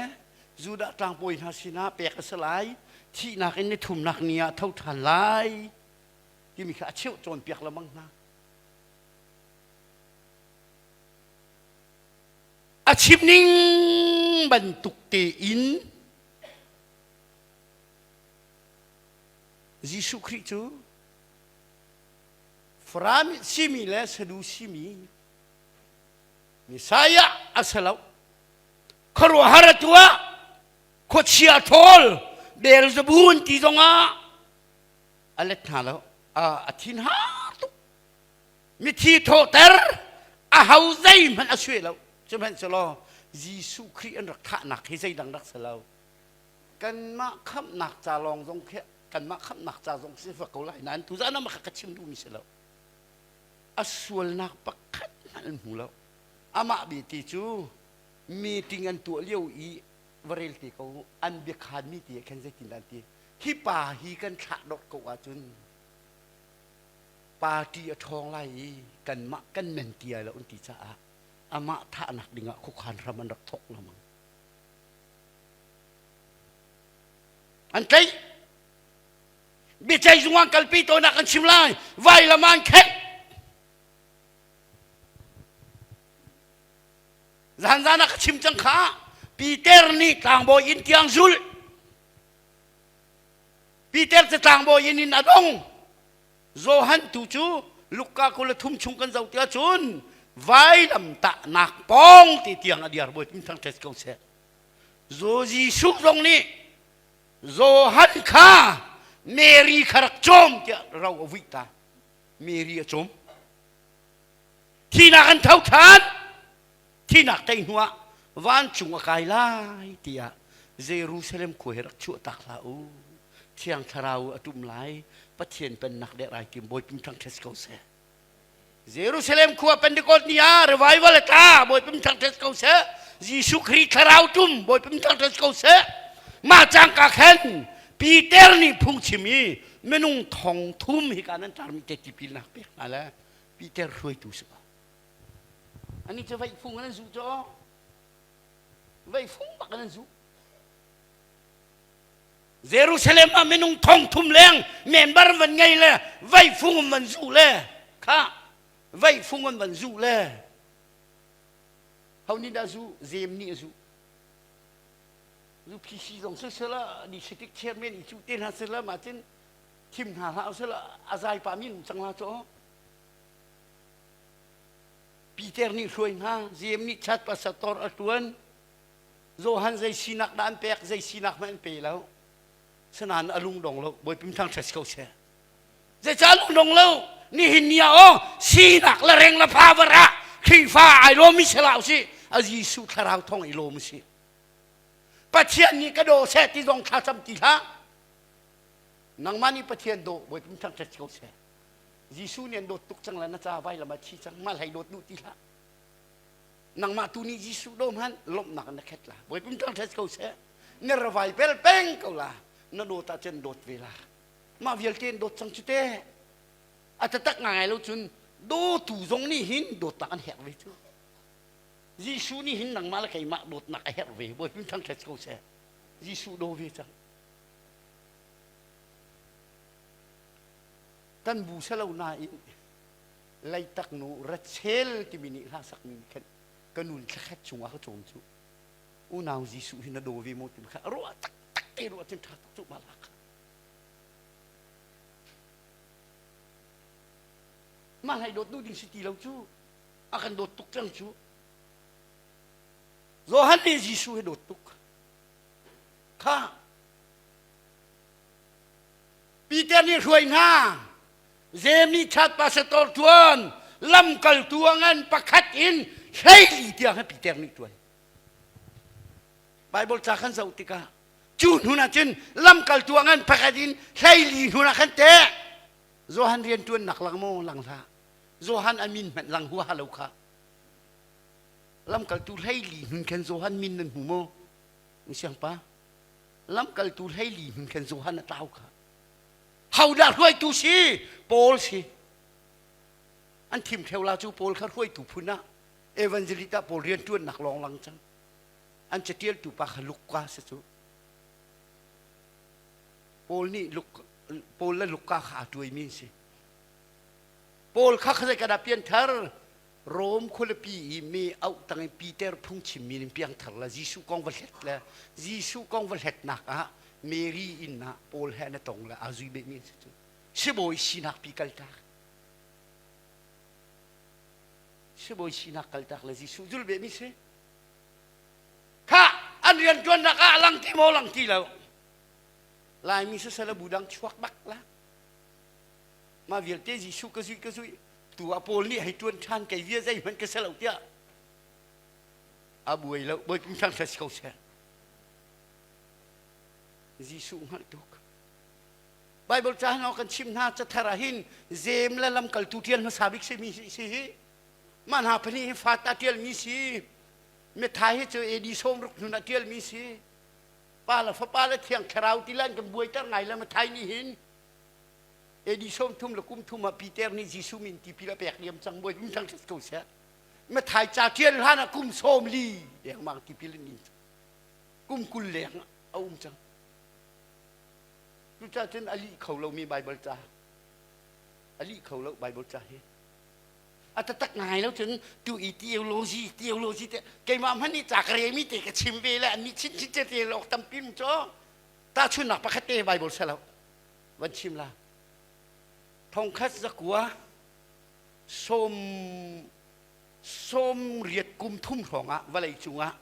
Judah tlangbawi hna sinah pek a si lai thihnak in ni thumnak ni ah tho ṭhan lai timi kha a cheuh cawnpiak lengmang hna a chim ning bantuk tein Jesuh Khrih cu Farami simi le Sadusi mi Messiah a si lo. Khuaruahhar a tuah, khuachia ṭhawl, Beelzebul ti zongah a let hna lo. A thin har tuk. Mithi thawhter a ho zeihmanh a suai lo. Sihmanhsehlaw Jesuh Khrih an rak thahnak hi zeidang rak si lo. Kanmah khamhnak ca lawng zong khi kanmah khamhnak ca zong si ko lai nain tuzan ah ka chim duhmi si lo a sualnak pakhat hmanh an hmu lo amah bete cu meeting an tuah lio i va rel te ko an biakhanmi ti khan zeitin dah an ti hi pa hi kan thlah dawt ko ahcun party a ṭhawng lai i kanmah kan men ti ai lo an ti caah amah thahnak dingah khuakhan hram an rak thawk lengmang An tlaih. Biaceih zung an kalpi tawnnak an chim lai. Vailam ah an khenh. Zan zan ah ka chim cang kha. Peter nih tlangbawi inn tiang zulh. Peter cu tlangbawi inn in a dong. Johan tu cu Luka 23 chung kan zoh tiah cun vailam tahnak pawng ti tiang a diar bawi thang ṭhet ko seh. Zo Jesuh zong nih Johan kha Mary kha rak cawm tiah ro a vuih ta. Mary a cawm. Thinak an tho ṭhan. Thinak tei hnuah vancung a kai lai tiah Jerusalem khua hi rak chuah tak hlah u. Thiang Thlarau a ṭum lai. Pathian pennak deh rai tim Bawi thang ṭhet ko seh. Jerusalem khua Pentecost ni ah revival a tla Bawi thang ṭhet ko seh. Jesuh Khrih Thlarau ṭum Bawi thang ṭhet ko seh. Mah cangka khan Peter nih phungchim i minung thong thum hi ka nan tarmi te tipilnak pek hna le Peter hruaitu si ko. Ani cu veihfung an zu cu veihfung bak an zu. Jerusalem ah minung thong thum leng member van ngei le veihfung van zu le kha veihfung an van zu le ho nih dah zu Zem nih a zu zu PC zong si sela district chairman i cu te hna sela ma cun thim hna hlah sela a zai pa mi cang la cho Peter nih hruai hna Zem nih chat pastor a tuan Johan zei sinak dah an pek zei sinak hmanh an pe lo sanain a lung dong lo Bawipa thang ṭhat ko seh zeicah lung dong lo nihin ni ah aw sinak le reng le power ah Khrihfa ai lawm mi sela usih a Jesuh thlarau thong i lawm usih Pathian nih ka daw seh ti zong thla cam ti hlah nangmah nih Pathian daw Bawipa thang ṭhat ko seh Jesuh nih an dawt tuk cang le na ca vailam ah thi cang mah hlei dawt duh ti hlah nangmah tu nih Jesuh do hmanh lawmhnak na khet la Bawipa thang ṭhat ko seh na ravai bel peng ko la na dawt ahcun dawt ve la mah vialte in dawt cang cu te a tatak ngai lo cun dawtu zong nih hin dawtnak an herh ve cu Jesuh nih hin nangmah le keimah dawtnak a herh ve Bawipa thang ṭhat ko seh Jesuh daw ve cang kan bu selo nain Leitak nu Rachel timi nih hla sakmi nih khan ka nun thlakhat chungah ka cawm cu unau Jesuh hi na daw ve maw timi kha ruah taktak te ruah cun ṭha tuk cu ma lak mah hlei dawt nu ding si ti lo cu a kan dawt tuk cang cu Johan nih Jesuh hi dawt tuk kha Peter nih hruai hna Jeim nih chat pastor ṭuan lamkaltu a ngan pakhat in 14 tiang he Peter nih ṭuan. Bible ca kan zoh tikah cu hnun ah cun lamkaltu a ngan pakhat in 14 hnun ah khan teh Johan rian ṭuannak lang maw lang hlah Johan a min hmanh lang huaha lo kha lamkaltu 14 hnun khan Johan min nan hmu maw siangpa lamkaltu 14 hnun khan Johan a tlau kha Hodah hruaitu si? Paul si. An thim theo la cu Paul kha hruaitu phun ah evangelist ah Paul rianṭuannak lawng lang cang. An catialtu pa kha Luka si cu. Paul nih Luk, Paul le Luka kha aa tuaimi an si. Paul kha kha zei pian thar Rom khualipi i mi auh tang in Peter phungchimmi in piangthar le Jesuh kong va hlet le Jesuh kong va hletnak ah Mary inn ah Paul he an tong le aa zui behmi an si cu. Sibawi sinak pi kaltak. Sibawi sinak kaltak le Jesuh zul behmi si. Kha an rian ṭuannak ah a lang ti maw lang ti lo. Laimi siseh le bu dang chuak bak la. Mah vialte Jesuh ka zui ka zui tu ah Paul nih hei ṭuan ṭhan kei via zeihmanh ka si lo tiah a buai lo bawi thang si ko seh Jesuh hngalh tuk Bible ca hin kan chim hna cathar ah hin Jeim le lamkaltu ṭial hmasa bik simi si hi mah hna pahnih hi fat ah ṭialmi si Mithai hi cu AD 60 hnun ah ṭialmi si pa le fapa le thiang thlarau ti lan kan buaiter ngai le Mathai nih hin AD 30 le kum thum ah Peter nih Jesuh min tipil a pek diam cang bawi kum thang ko seh Mathai ca ṭial hlan ah kum 40 dengmang tipil in in kum 20 leng a um cang cucaah cun a lih kho lomi Bible ca a lih kho lo Bible ca hi. A taktak ngai lo cun tu i theology theology te keimah hmanh nih ca ka relmi te ka chim ve le annih chinchin te rel awk tampi um cu. Tahchunhnak pakhat te Bible selo van chim la. Thongkhat zakua sawm 80 kum thum hrawng ah vawlei cungah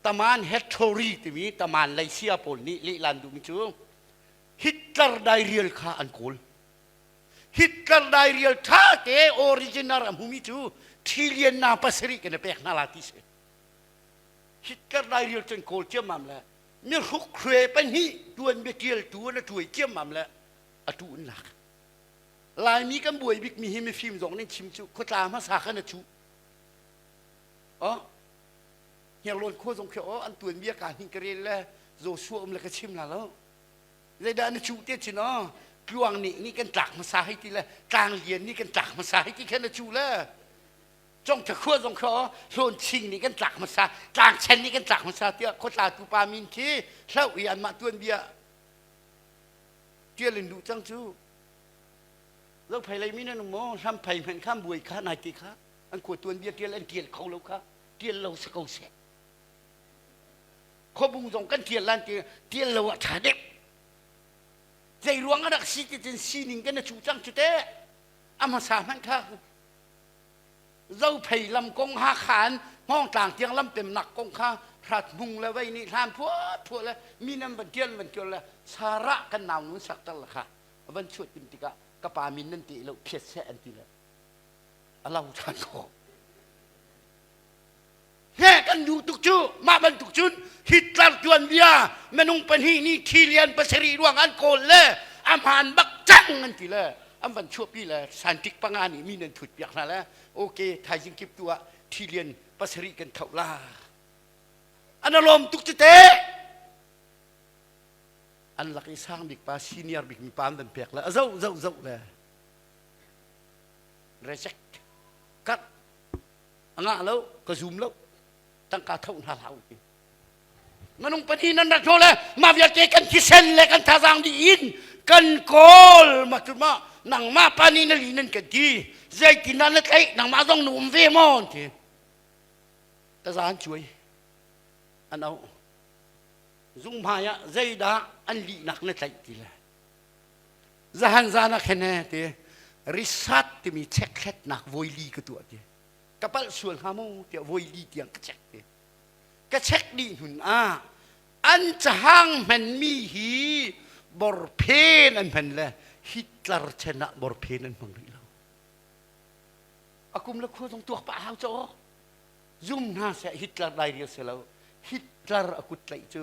Taman Hattori timi Taman Leisia pawl nih lehlan duhmi cu Hitler dairial kha an kawl. Hitler dairial ṭha te original a hmumi cu trillion na pasarih kan i pek hna la ti si. Hitler dairial cu an kawl ciammam le mihruk hrue pahnih tuan biaṭialtu an a ṭuai ciammam le a tu an lak. Laimi kan buai bikmi hi mifim zong nih chim cu khuatla hmasa khan a cuh. Oh, Hniarlawn khua zong khi oh an tuanbia ka hnin ka rel le Joshua um le ka chim la lo. Zeidah na cuh te chin oh tluang nih nih kan tlak hmasa hei ti le tlang lian nih kan tlak hmasa hei ti khan na cuh le Congtha khua zong kha oh hlawn ching nih kan tlak hmasa tlang chen nih kan tlak hmasa tiah khuatla tu pa min khi hloh i anmah tuanbia tial in duh cang cu Zophei lei mi nan um maw hlamphei hmanh kha buai kha nai ti kha an khua tuanbia tial an tial kho lo kha tial lo si ko seh khuabung zong kan tial lan ti tial lo ah ṭha deuh zei ruang a rak si ti cun sining kan a cu cang cu teh a hmasa hmanh kha Zophei lam kong Hakha in Hmawngtlang tiang lam pemnak kong kha hrat hmung le vei nih hlan phuat phuah le mi nan van tial van tial le Sarah kan nau nun sakter le kha van chuat tim tikah ka pa min nan ti lo phiat seh an ti le a lo ṭhan ko he kan duh tuk cu mah bantuk cun Hitler tuanbia minung pahnih nih trillion pasarih ruang an kawl le a hmaan bak cang an ti le an van chuahpi le scientific panga nih mi nan thut piak hna le okay thaizing kip tu ah trillion pasarih kan tho la an lawm tuk cu te an lak i sang bik pa senior bik mi pa an van pek le a zoh zoh zoh le reject cut a ngah lo ka zum lo tangka tho hna hlah ti minung pahnih nan rak le mah vialte kan thisen le kan thazaang dih in kan kawl ma cu ma nangmah pa nih na li nan kan ti zeitin dah na tlaih nangmah zong na um ve maw an ti taza an cuai an auh zung hmai ah zeidah an lihnak na tlaih ti le zahan zan ah khen ti risat timi chekhletnak voili ka tuah ti ka palh sual hnga maw tiah voili tiang ka check ti ka check dih hnun ah an cahang hmanmi hi borphen an hman le Hitler chen ah borphen an hmang rih lo a kum le khua zong tuak pah hau cho zum hna seh Hitler dai ria se lo Hitler a kut tlaih cu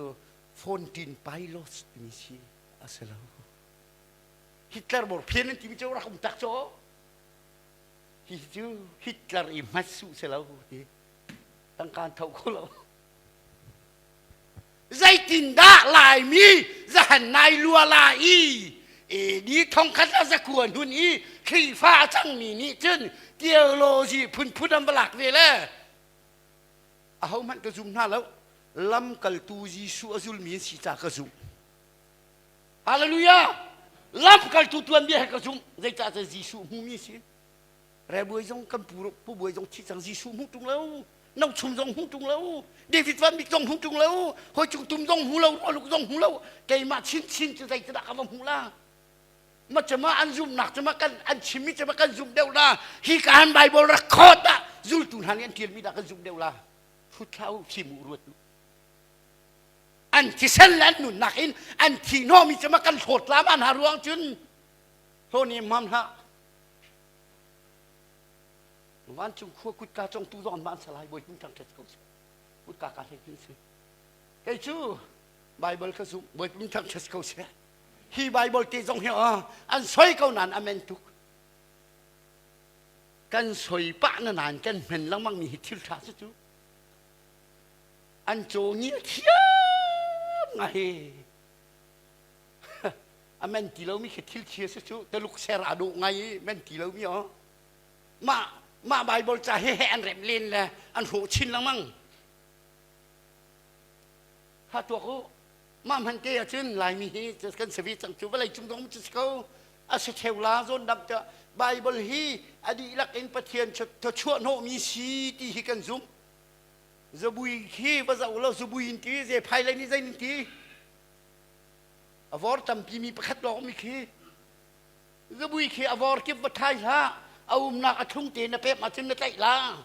Fontin Pilots timi si a si lo Hitler borphen an timi cu rak um tak cho hi cu Hitler i hmat su si lo ti tangka an tho kho lo zeitindah Laimi zahan nai lua la i AD thongkhat a zakua hnun i Khrihfa a cangmi nih cun theology phunphun an va lak ve le ahohmanh ka zum hna lo lamkaltu Jesuh a zulmi an si ca ka zumh Hallelujah! Lamkaltu tuanbia he ka zumh. Zeicah cun Jesuh hmumi si. Rebuai zong kan pu pu buai zong thi cang Jesuh hmu tung lo. No chum zong hmu tung lo. David Van Bik zong hmu tung lo. Hoi cung tum zong hmu lo. Rualuk zong hmu lo. Keimah chinchin cu zeitindah ka va hmuh la? Ma cama an zumhnak cama kan an chimmi cama kan zumh deuh la. Hi ka han Bible record ah zultu hna nih an ṭialmi dah kan zumh deuh la. Thut hlah u, fim u ruat u. An thisen le an nunnak in an thi hnawhmi cu ma kan hlawt la ma hna ruang cun hlaw ni mam hlah vancung khua kutka congtu zong an salai bawi pum thang ṭhat ko seh kutka ka hlei tin si kei cu Bible ka zumh bawi pum thang ṭhat ko seh hi Bible te zong hi an soi ko nan amen tuk kan soi pah na nan kan hmen lengmang mi hi thil ṭha cu cu An caw ngial thiam ngai. A men ti lomi khi thil chia si cu Taluk ser aa dawh ngai i men ti lomi aw. Mah mah Bible ca he he an remh len le an hrawh chin lengmang. Ha tuak u. Mah hman te ahcun Laimi hi kan si ve cang cu vawlei cung zong cu si ko. A si theu la zawn dam te. Bible hi a dihlak in Pathian thawchuah hnawhmi si ti hi kan zumh. Zabui khi va zoh law zabui in ti, zephai lei nih zei in ti. A vor tampi mi pakhat lawng mi khi. Zabui khi a vor kip va thai hlah. A umnak a thlung te na pek ahcun na tlaih la.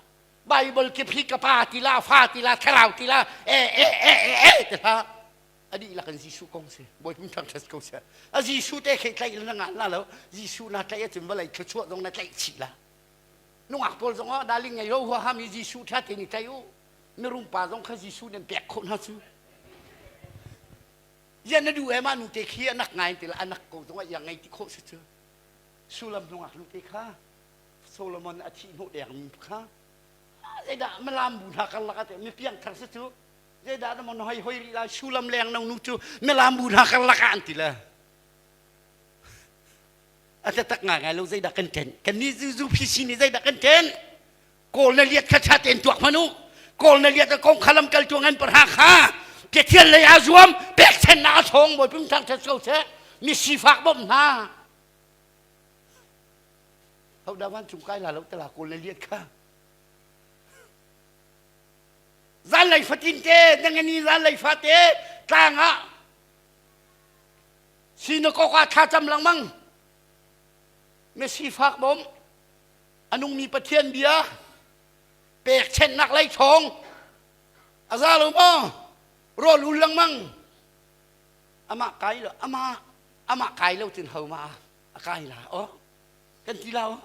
Bible kip hi ka pa ti la, fa ti la, thlarau ti la, e e e e e ti hlah. A dihlak in Jesuh kong si. Bawipa thangṭhat ko seh. A Jesuh te khi tlaih na ngan la lo. Jesuh na tlaih ahcun vawlei thluachuah zong na tlaih chih la. Nungak pawl zong ah darling ngei lo huaha mi Jesuh ṭha tein i tlaih u. Mirum pa zong kha Jesuh nan pek khawh hna cu. Yan na duh e mah nu te khi anak ngai ti la anak ko zong ah iang ngei ti khawh si cu. Sulam nungak nu te kha Solomon a thih hnawh deng mi kha zeidah malam bu hna karlak ah mi piangthar si cu zeidah na mon hoi hoi rih lai sulam leng no nu cu milam bu hna karlak ah an ti le a tak ngai ngai lo zeidah kan ṭen kan ni zu phi nih zeidah kan ṭen kawl na liat kha ṭha tein tuak hmanh u kawl na liat kong kha lam kal tu ngan parha kha Pathian lei aa zuam pekchannak a thawng bawi pum thang ṭhat ko seh mi sifak bawmh hna hodah vancung kai la lo tala kawl na liat kha zanlei fatin te nangani zanlei fate tlang ah sinakok ah thlacam lengmang mesifak bawm a nungmi Pathian bia pekchennak lei thawng a za lo maw rawl ul lengmang amah kai lo amah amah kai lo cun ho ma a kai la o kan ti la o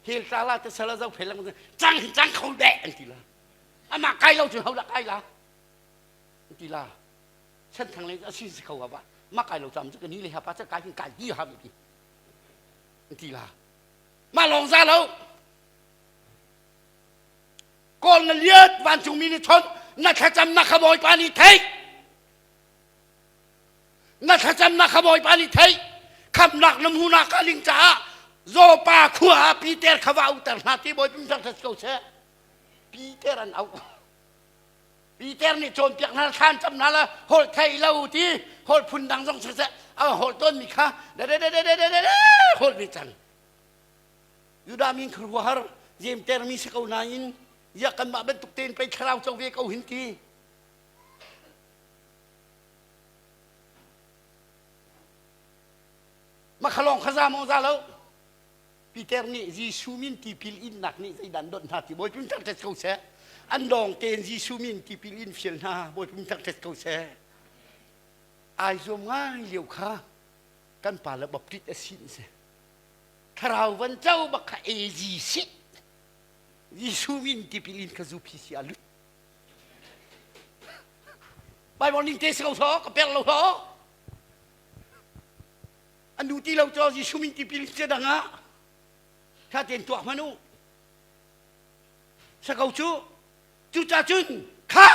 hel tla la te sala zo phel lang cang cang kho de an ti la amah kai lo cun ho dah kai la an ti la chan thang le a si si kho ba ma kai lo cam cu ka ni le ha pa cha kai hin kai ti ha ti an ti la ma lawng za lo kawl na liat vancungmi nih chon na thlacam na kha bawipa nih theih na thlacamnak kha Bawipa nih theih khamnak na hmuhnak a ling caah Zawpa khua ah Peter kha va auter hna ti Bawipa thangṭhat ko seh Peter an auh Peter nih cawnpiak hna thlan cam hna la holh thei lo ti holh phun dang zong siseh a holh tawnmi kha holh ve cang Judah min khuaruahhar zemter mi si ko nain ya kanmah bantuk tein pei thlarau co ve ko hin ti Makhalawng kha za maw za lo Peter nih Jesuh min tipil innak nih zeidah an donh hna ti Bawipa min thangṭhat ko seh an dawng tein Jesuh min tipil in fial hna Bawipa min thangṭhat ko seh ai zuam ngai lio kha kan pa le baptist a sin si thlarau van co bak kha AG si Jesuh min tipil in kha zu phi si a lut Bible ning te si ko thaw ka per lo thaw an duh ti lo cho Jesuh min tipil che dang ah tha ten tuak hmanu sa ko cu cuca cun kha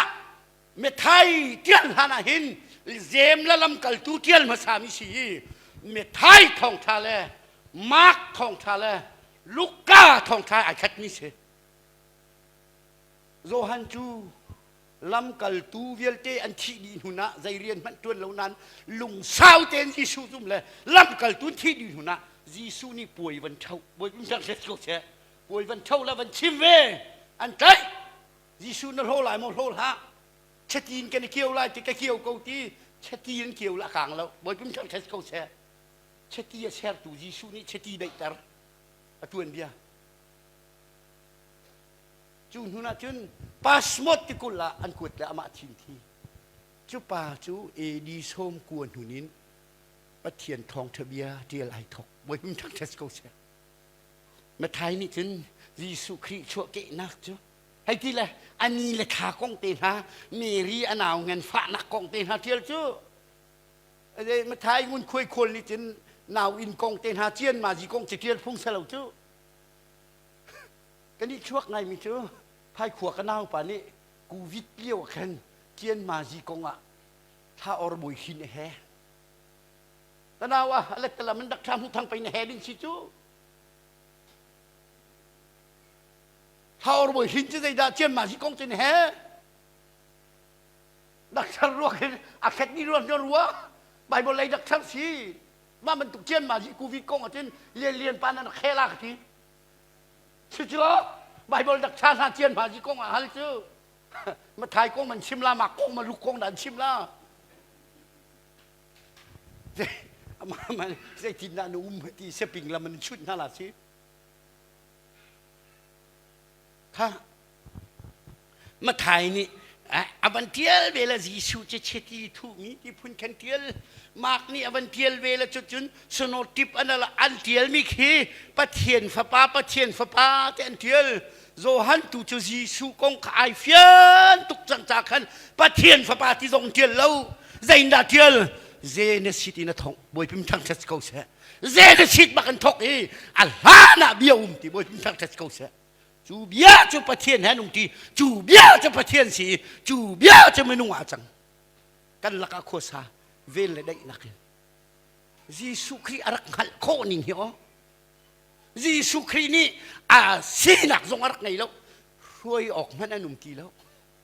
methai tial hlan ah hin zem la lam kaltu tial hmasa mi si i methai thawngtha le Mark thawngtha le Luka thawngtha ai khat mi si Johan cu lamkaltu vialte an thih dih hnun ah zei rian hmanh ṭuan lo nain lungsau tein Jesuh zum le lamkaltu an thih dih hnun ah Jesuh nih puai van ṭho ko seh puai van ṭho la van chim ve an tlaih Jesuh na hlaw lai maw hlaw hlah chati in kan i kio lai ti ka kio ko ti chati in kio la kang lo Bawipa thangṭhat ko seh chati a sertu Jesuh nih chati daihter a tuan bia Cu hnu ah cun pasmot tikulh ah an kuat le amah thin thi. Cu pa cu AD 90 hnun in Pathian thawngṭha bia ṭial ai thawk. Bawipa thangṭhat ko seh. Mathai nih cun Jesuh Khrih chuahkehnak cu hei ti le a ni le thla kong te hna Mary a nau nganfahnak kong te hna ṭial cu Mathai ngun khuai khawl nih cun nau inn kong te hna cian ma zi kong ci ṭial phung selo cu Kan i chuak ngaimi cu Phaikhua ka naupa nih Covid lio ah khan Cianmazi kong ah thla or bawi hin a he. Ka nau ah a let an rak thla hmu thang pei na he ding si cu. Thla or bawi hin cu zeidah Cianmazi kong cu na he. Daktar ruak hin a khet ni ruak ruah Bible lei daktar si. Mah bantuk cian ma zi covid kong ahcun lian lian pa nan khela ka ti. Cucu Bible dak cha hna cian ma zi kong ah hal cu. Mathai kong man chim la, Mark kong ma Luke kong dan chim la. Zeitin dah na um ti seping lam an chut hna la si. Kha Mathai nih a van ṭial ve le Jesuh cu chiti thuhmi ti phun khan ṭial. Mark nih a van ṭial ve le cucun synoptic an an ṭialmi khi Pathian Fapa Pathian Fapa te an ṭial. Johan tu cu Jesuh kong kha ai fian tuk cang ca khan Pathian Fapa ti zong ṭial lo. Zeindah ṭial? Genesis in a thong. Bawipa thangṭhat ko seh. Genesis bak an thok i a hlan ah bia um ti Bawipa thangṭhat ko seh. Cu bia cu Pathian he an um ti. Cu bia cu Pathian si i cu bia cu minung ah cang. Kan lakah khuasa vel le daihnak in Jesuh Khrih a rak hngalh khawh ning hi aw. Jesuh Khrih nih a sinak zong a rak ngei lo. Hruai awk hmanh an um ti lo.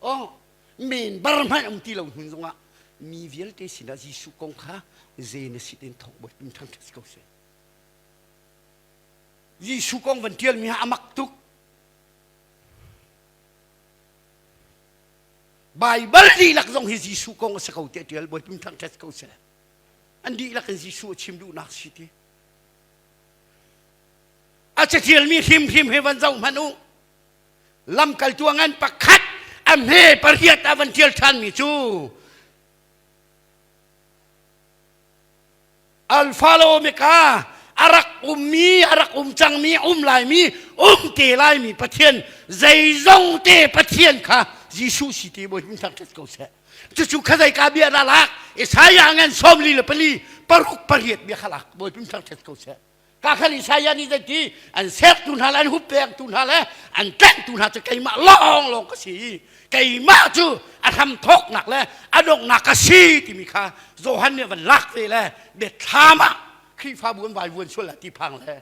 Oh, men bar hmanh um ti lo hmun zongah mi vialte sinah Jesuh kong kha zei na sit in thawk bawi thangṭhat ko seh. Jesuh kong van ṭialmi ha a mak tuk. Baibal dihlak zong hi Jesuh kong a si ko tiah ṭial Bawipa thangṭhat ko seh. An dihlak in Jesuh a chim duhnak si ti. A caṭialmi hrimhrim hi van zoh hmanh u. Lamkaltu a ngan pakhat a hme pariat a van ṭial ṭhanmi cu Alpha le Omega a rak ummi a rak um cangmi um laimi um te laimi Pathian zeizong te Pathian kha Jesuh si ti bawi thangṭhat ko seh cucu kha zeika bia dah lak Isaiah ngan 44 paruk pariat bia kha lak bawi thangṭhat ko seh ka khan Isaiah nih zeiti an sertu hna le an huppengtu hna le an tlentu hna cu keimah lawng lawng ka si keimah cu a hramthawknak le a donghnak ka si timi kha Johan nih van lak ve le biathlam ah Khrihfabu an vaivuan sual la ti phang le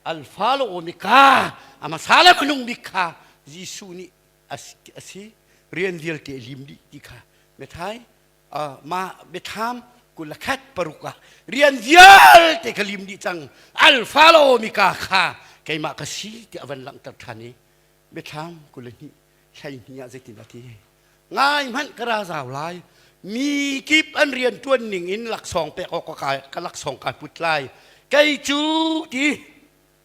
Alpha le Omega a hmasa le hmanung bik kha Jesuh nih a si rian vialte a lim dih ti kha Matthai mah biathlam 21 paruk ah rian vialte ka lim dih cang Alpha le Omega kha keimah ka si tiah a van langhter ṭhan i biathlam 22 12 ah zeitin a ti ngai hmanh ka ra zau lai mi kip an rian ṭuan ning in laksawng pek awk ka laksawng kai put lai kei cu ti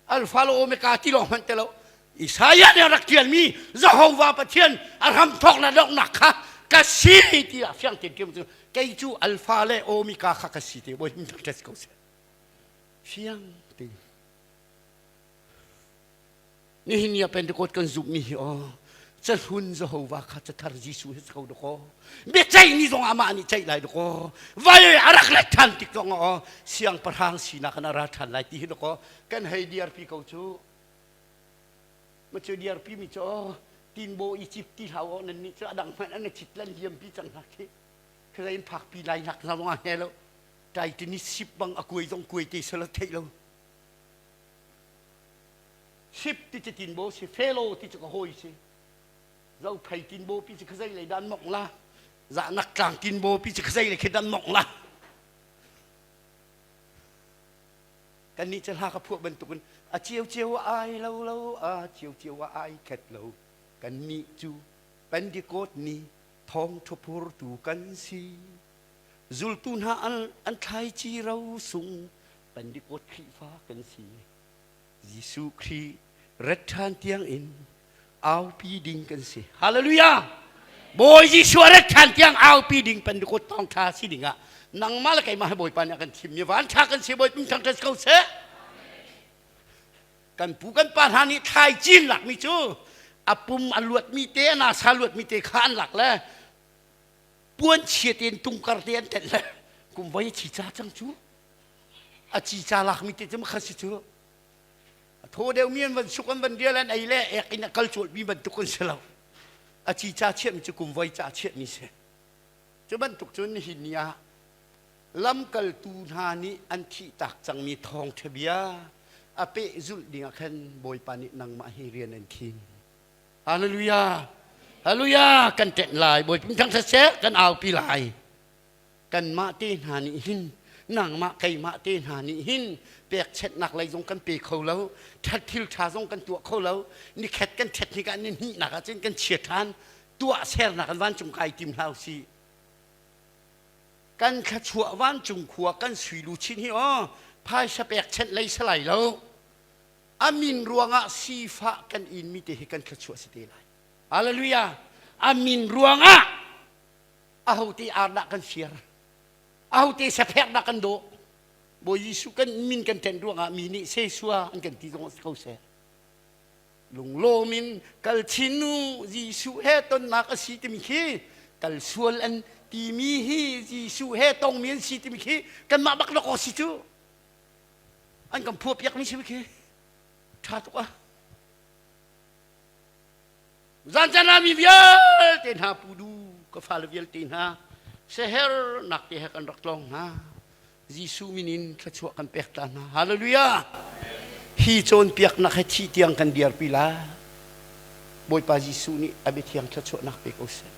Alpha le Omega ti lawng hmanh te lo Isaiah nih a rak ṭialmi Jehovah Pathian a hramthawk le donghnak kha ka si tiah fiang tein ṭiam cu kei cu Alpha le Omega kha ka si te bawi thangṭhat ko seh fiang tein nihin ni ah Pentecost kan zumhmi hi aw cahlun Jehovah kha cathar Jesuh hi si ko dakaw biaceih ni zong amah nih ceih lai dakaw vai a rak let ṭhan tik zong aw siangpahrang sinak in a ra ṭhan lai ti hi dakaw kan hei diarpi ko cu ma cu diarpi mi cu aw tinbo i cip ti hlau aw nan nih cu a dang hmanh an cit lan liampi cang hna khi khazai in phakpi lai nak hna zong a he lo Titanic ship bang a kuai zong kuai te sala theih lo Ship ti cu tinbo si, fellow ti cu ka hawi si. Zophei tinbo pi cu khazei lei dan mong la. Zahnak tlang tinbo pi cu khazei lei khi dan mong la. Kan nih cu hla ka phuah bantukin a cio cio ai lo lo a cio cio ai khet lo kan nih cu Pentecost ni thawng phurtu kan si zultu hna an, an thlaici ro sung Pentecost Khrihfa kan si Jesuh Khrih rat ṭhan tiangin aupi ding kan si. Hallelujah! Bawi Jesuh a rat ṭhan tiang aupi ding Pentecost thawngṭha si dingah nangmah le keimah hi Bawipa nih a kan thimmi van ṭha kan si Bawipa thangṭhat ko seh. Kan pu kan pa hna nih thlai cin lakmi cu a pum a luatmi te a nasa luatmi te kha an lak le puan chia tein tungkar te an tenh le kum voi a thi ca cang cu a cica lakmi te cu makha si cu a thaw deuhmi an van suk an van rial an ei le ek in a kal cualmi bantuk an si lo a cica chiahmi cu kum voi ca chiahmi si cu bantuk cun nihin ni ah lamkaltu hna nih an thih tak cangmi thawngṭha bia a pehzulh ding ah khan Bawipa nih nangmah hi rian an khin Hallelujah Hallelujah kan ṭenh lai Bawipa thangṭhat seh kan aupi lai kanmah te hna nih hin. Nangmah keimah te hna nih hin pekchenhnak lei zong kan pe kho lo, ṭhat thil ṭha zong kan tuah kho lo. Nikhat kan ṭhet hnik ah ni hnihnak ah cun kan chia ṭhan. Tuah sernak in vancung kai tim hlah usih. Kan thluachuah vancung khua kan sui luchin hi aw phaisa pekchenh lei salai lo. A min ruangah sifah kan in mi te hi kan thluachuah si te lai. Hallelujah. A min ruangah ahote ar dah kan fir? Ahote saphek dah kan dawh? Bawi Jesuh kan min kan ṭen ruangah mi nih sesua an kan ti zong si ko seh. Lunglawm in kal chin u Jesuh he tonnak a si timi khi kal sual an timi hi Jesuh he tongmi an si timi khi kanmah bak lawk si cu an kan phuah piakmi si khi ṭha tuk ah zan caan ah mi vialte hna pudu ka fale vialte hna seher nak te he kan rak tlawng hna Jesuh min in thluachuah kan pek ta hna. Hallelujah! Hi cawnpiaknak he thih tiang kan dirpi lai. Bawipa Jesuh nih a biathiang thluachuahnak pe ko seh.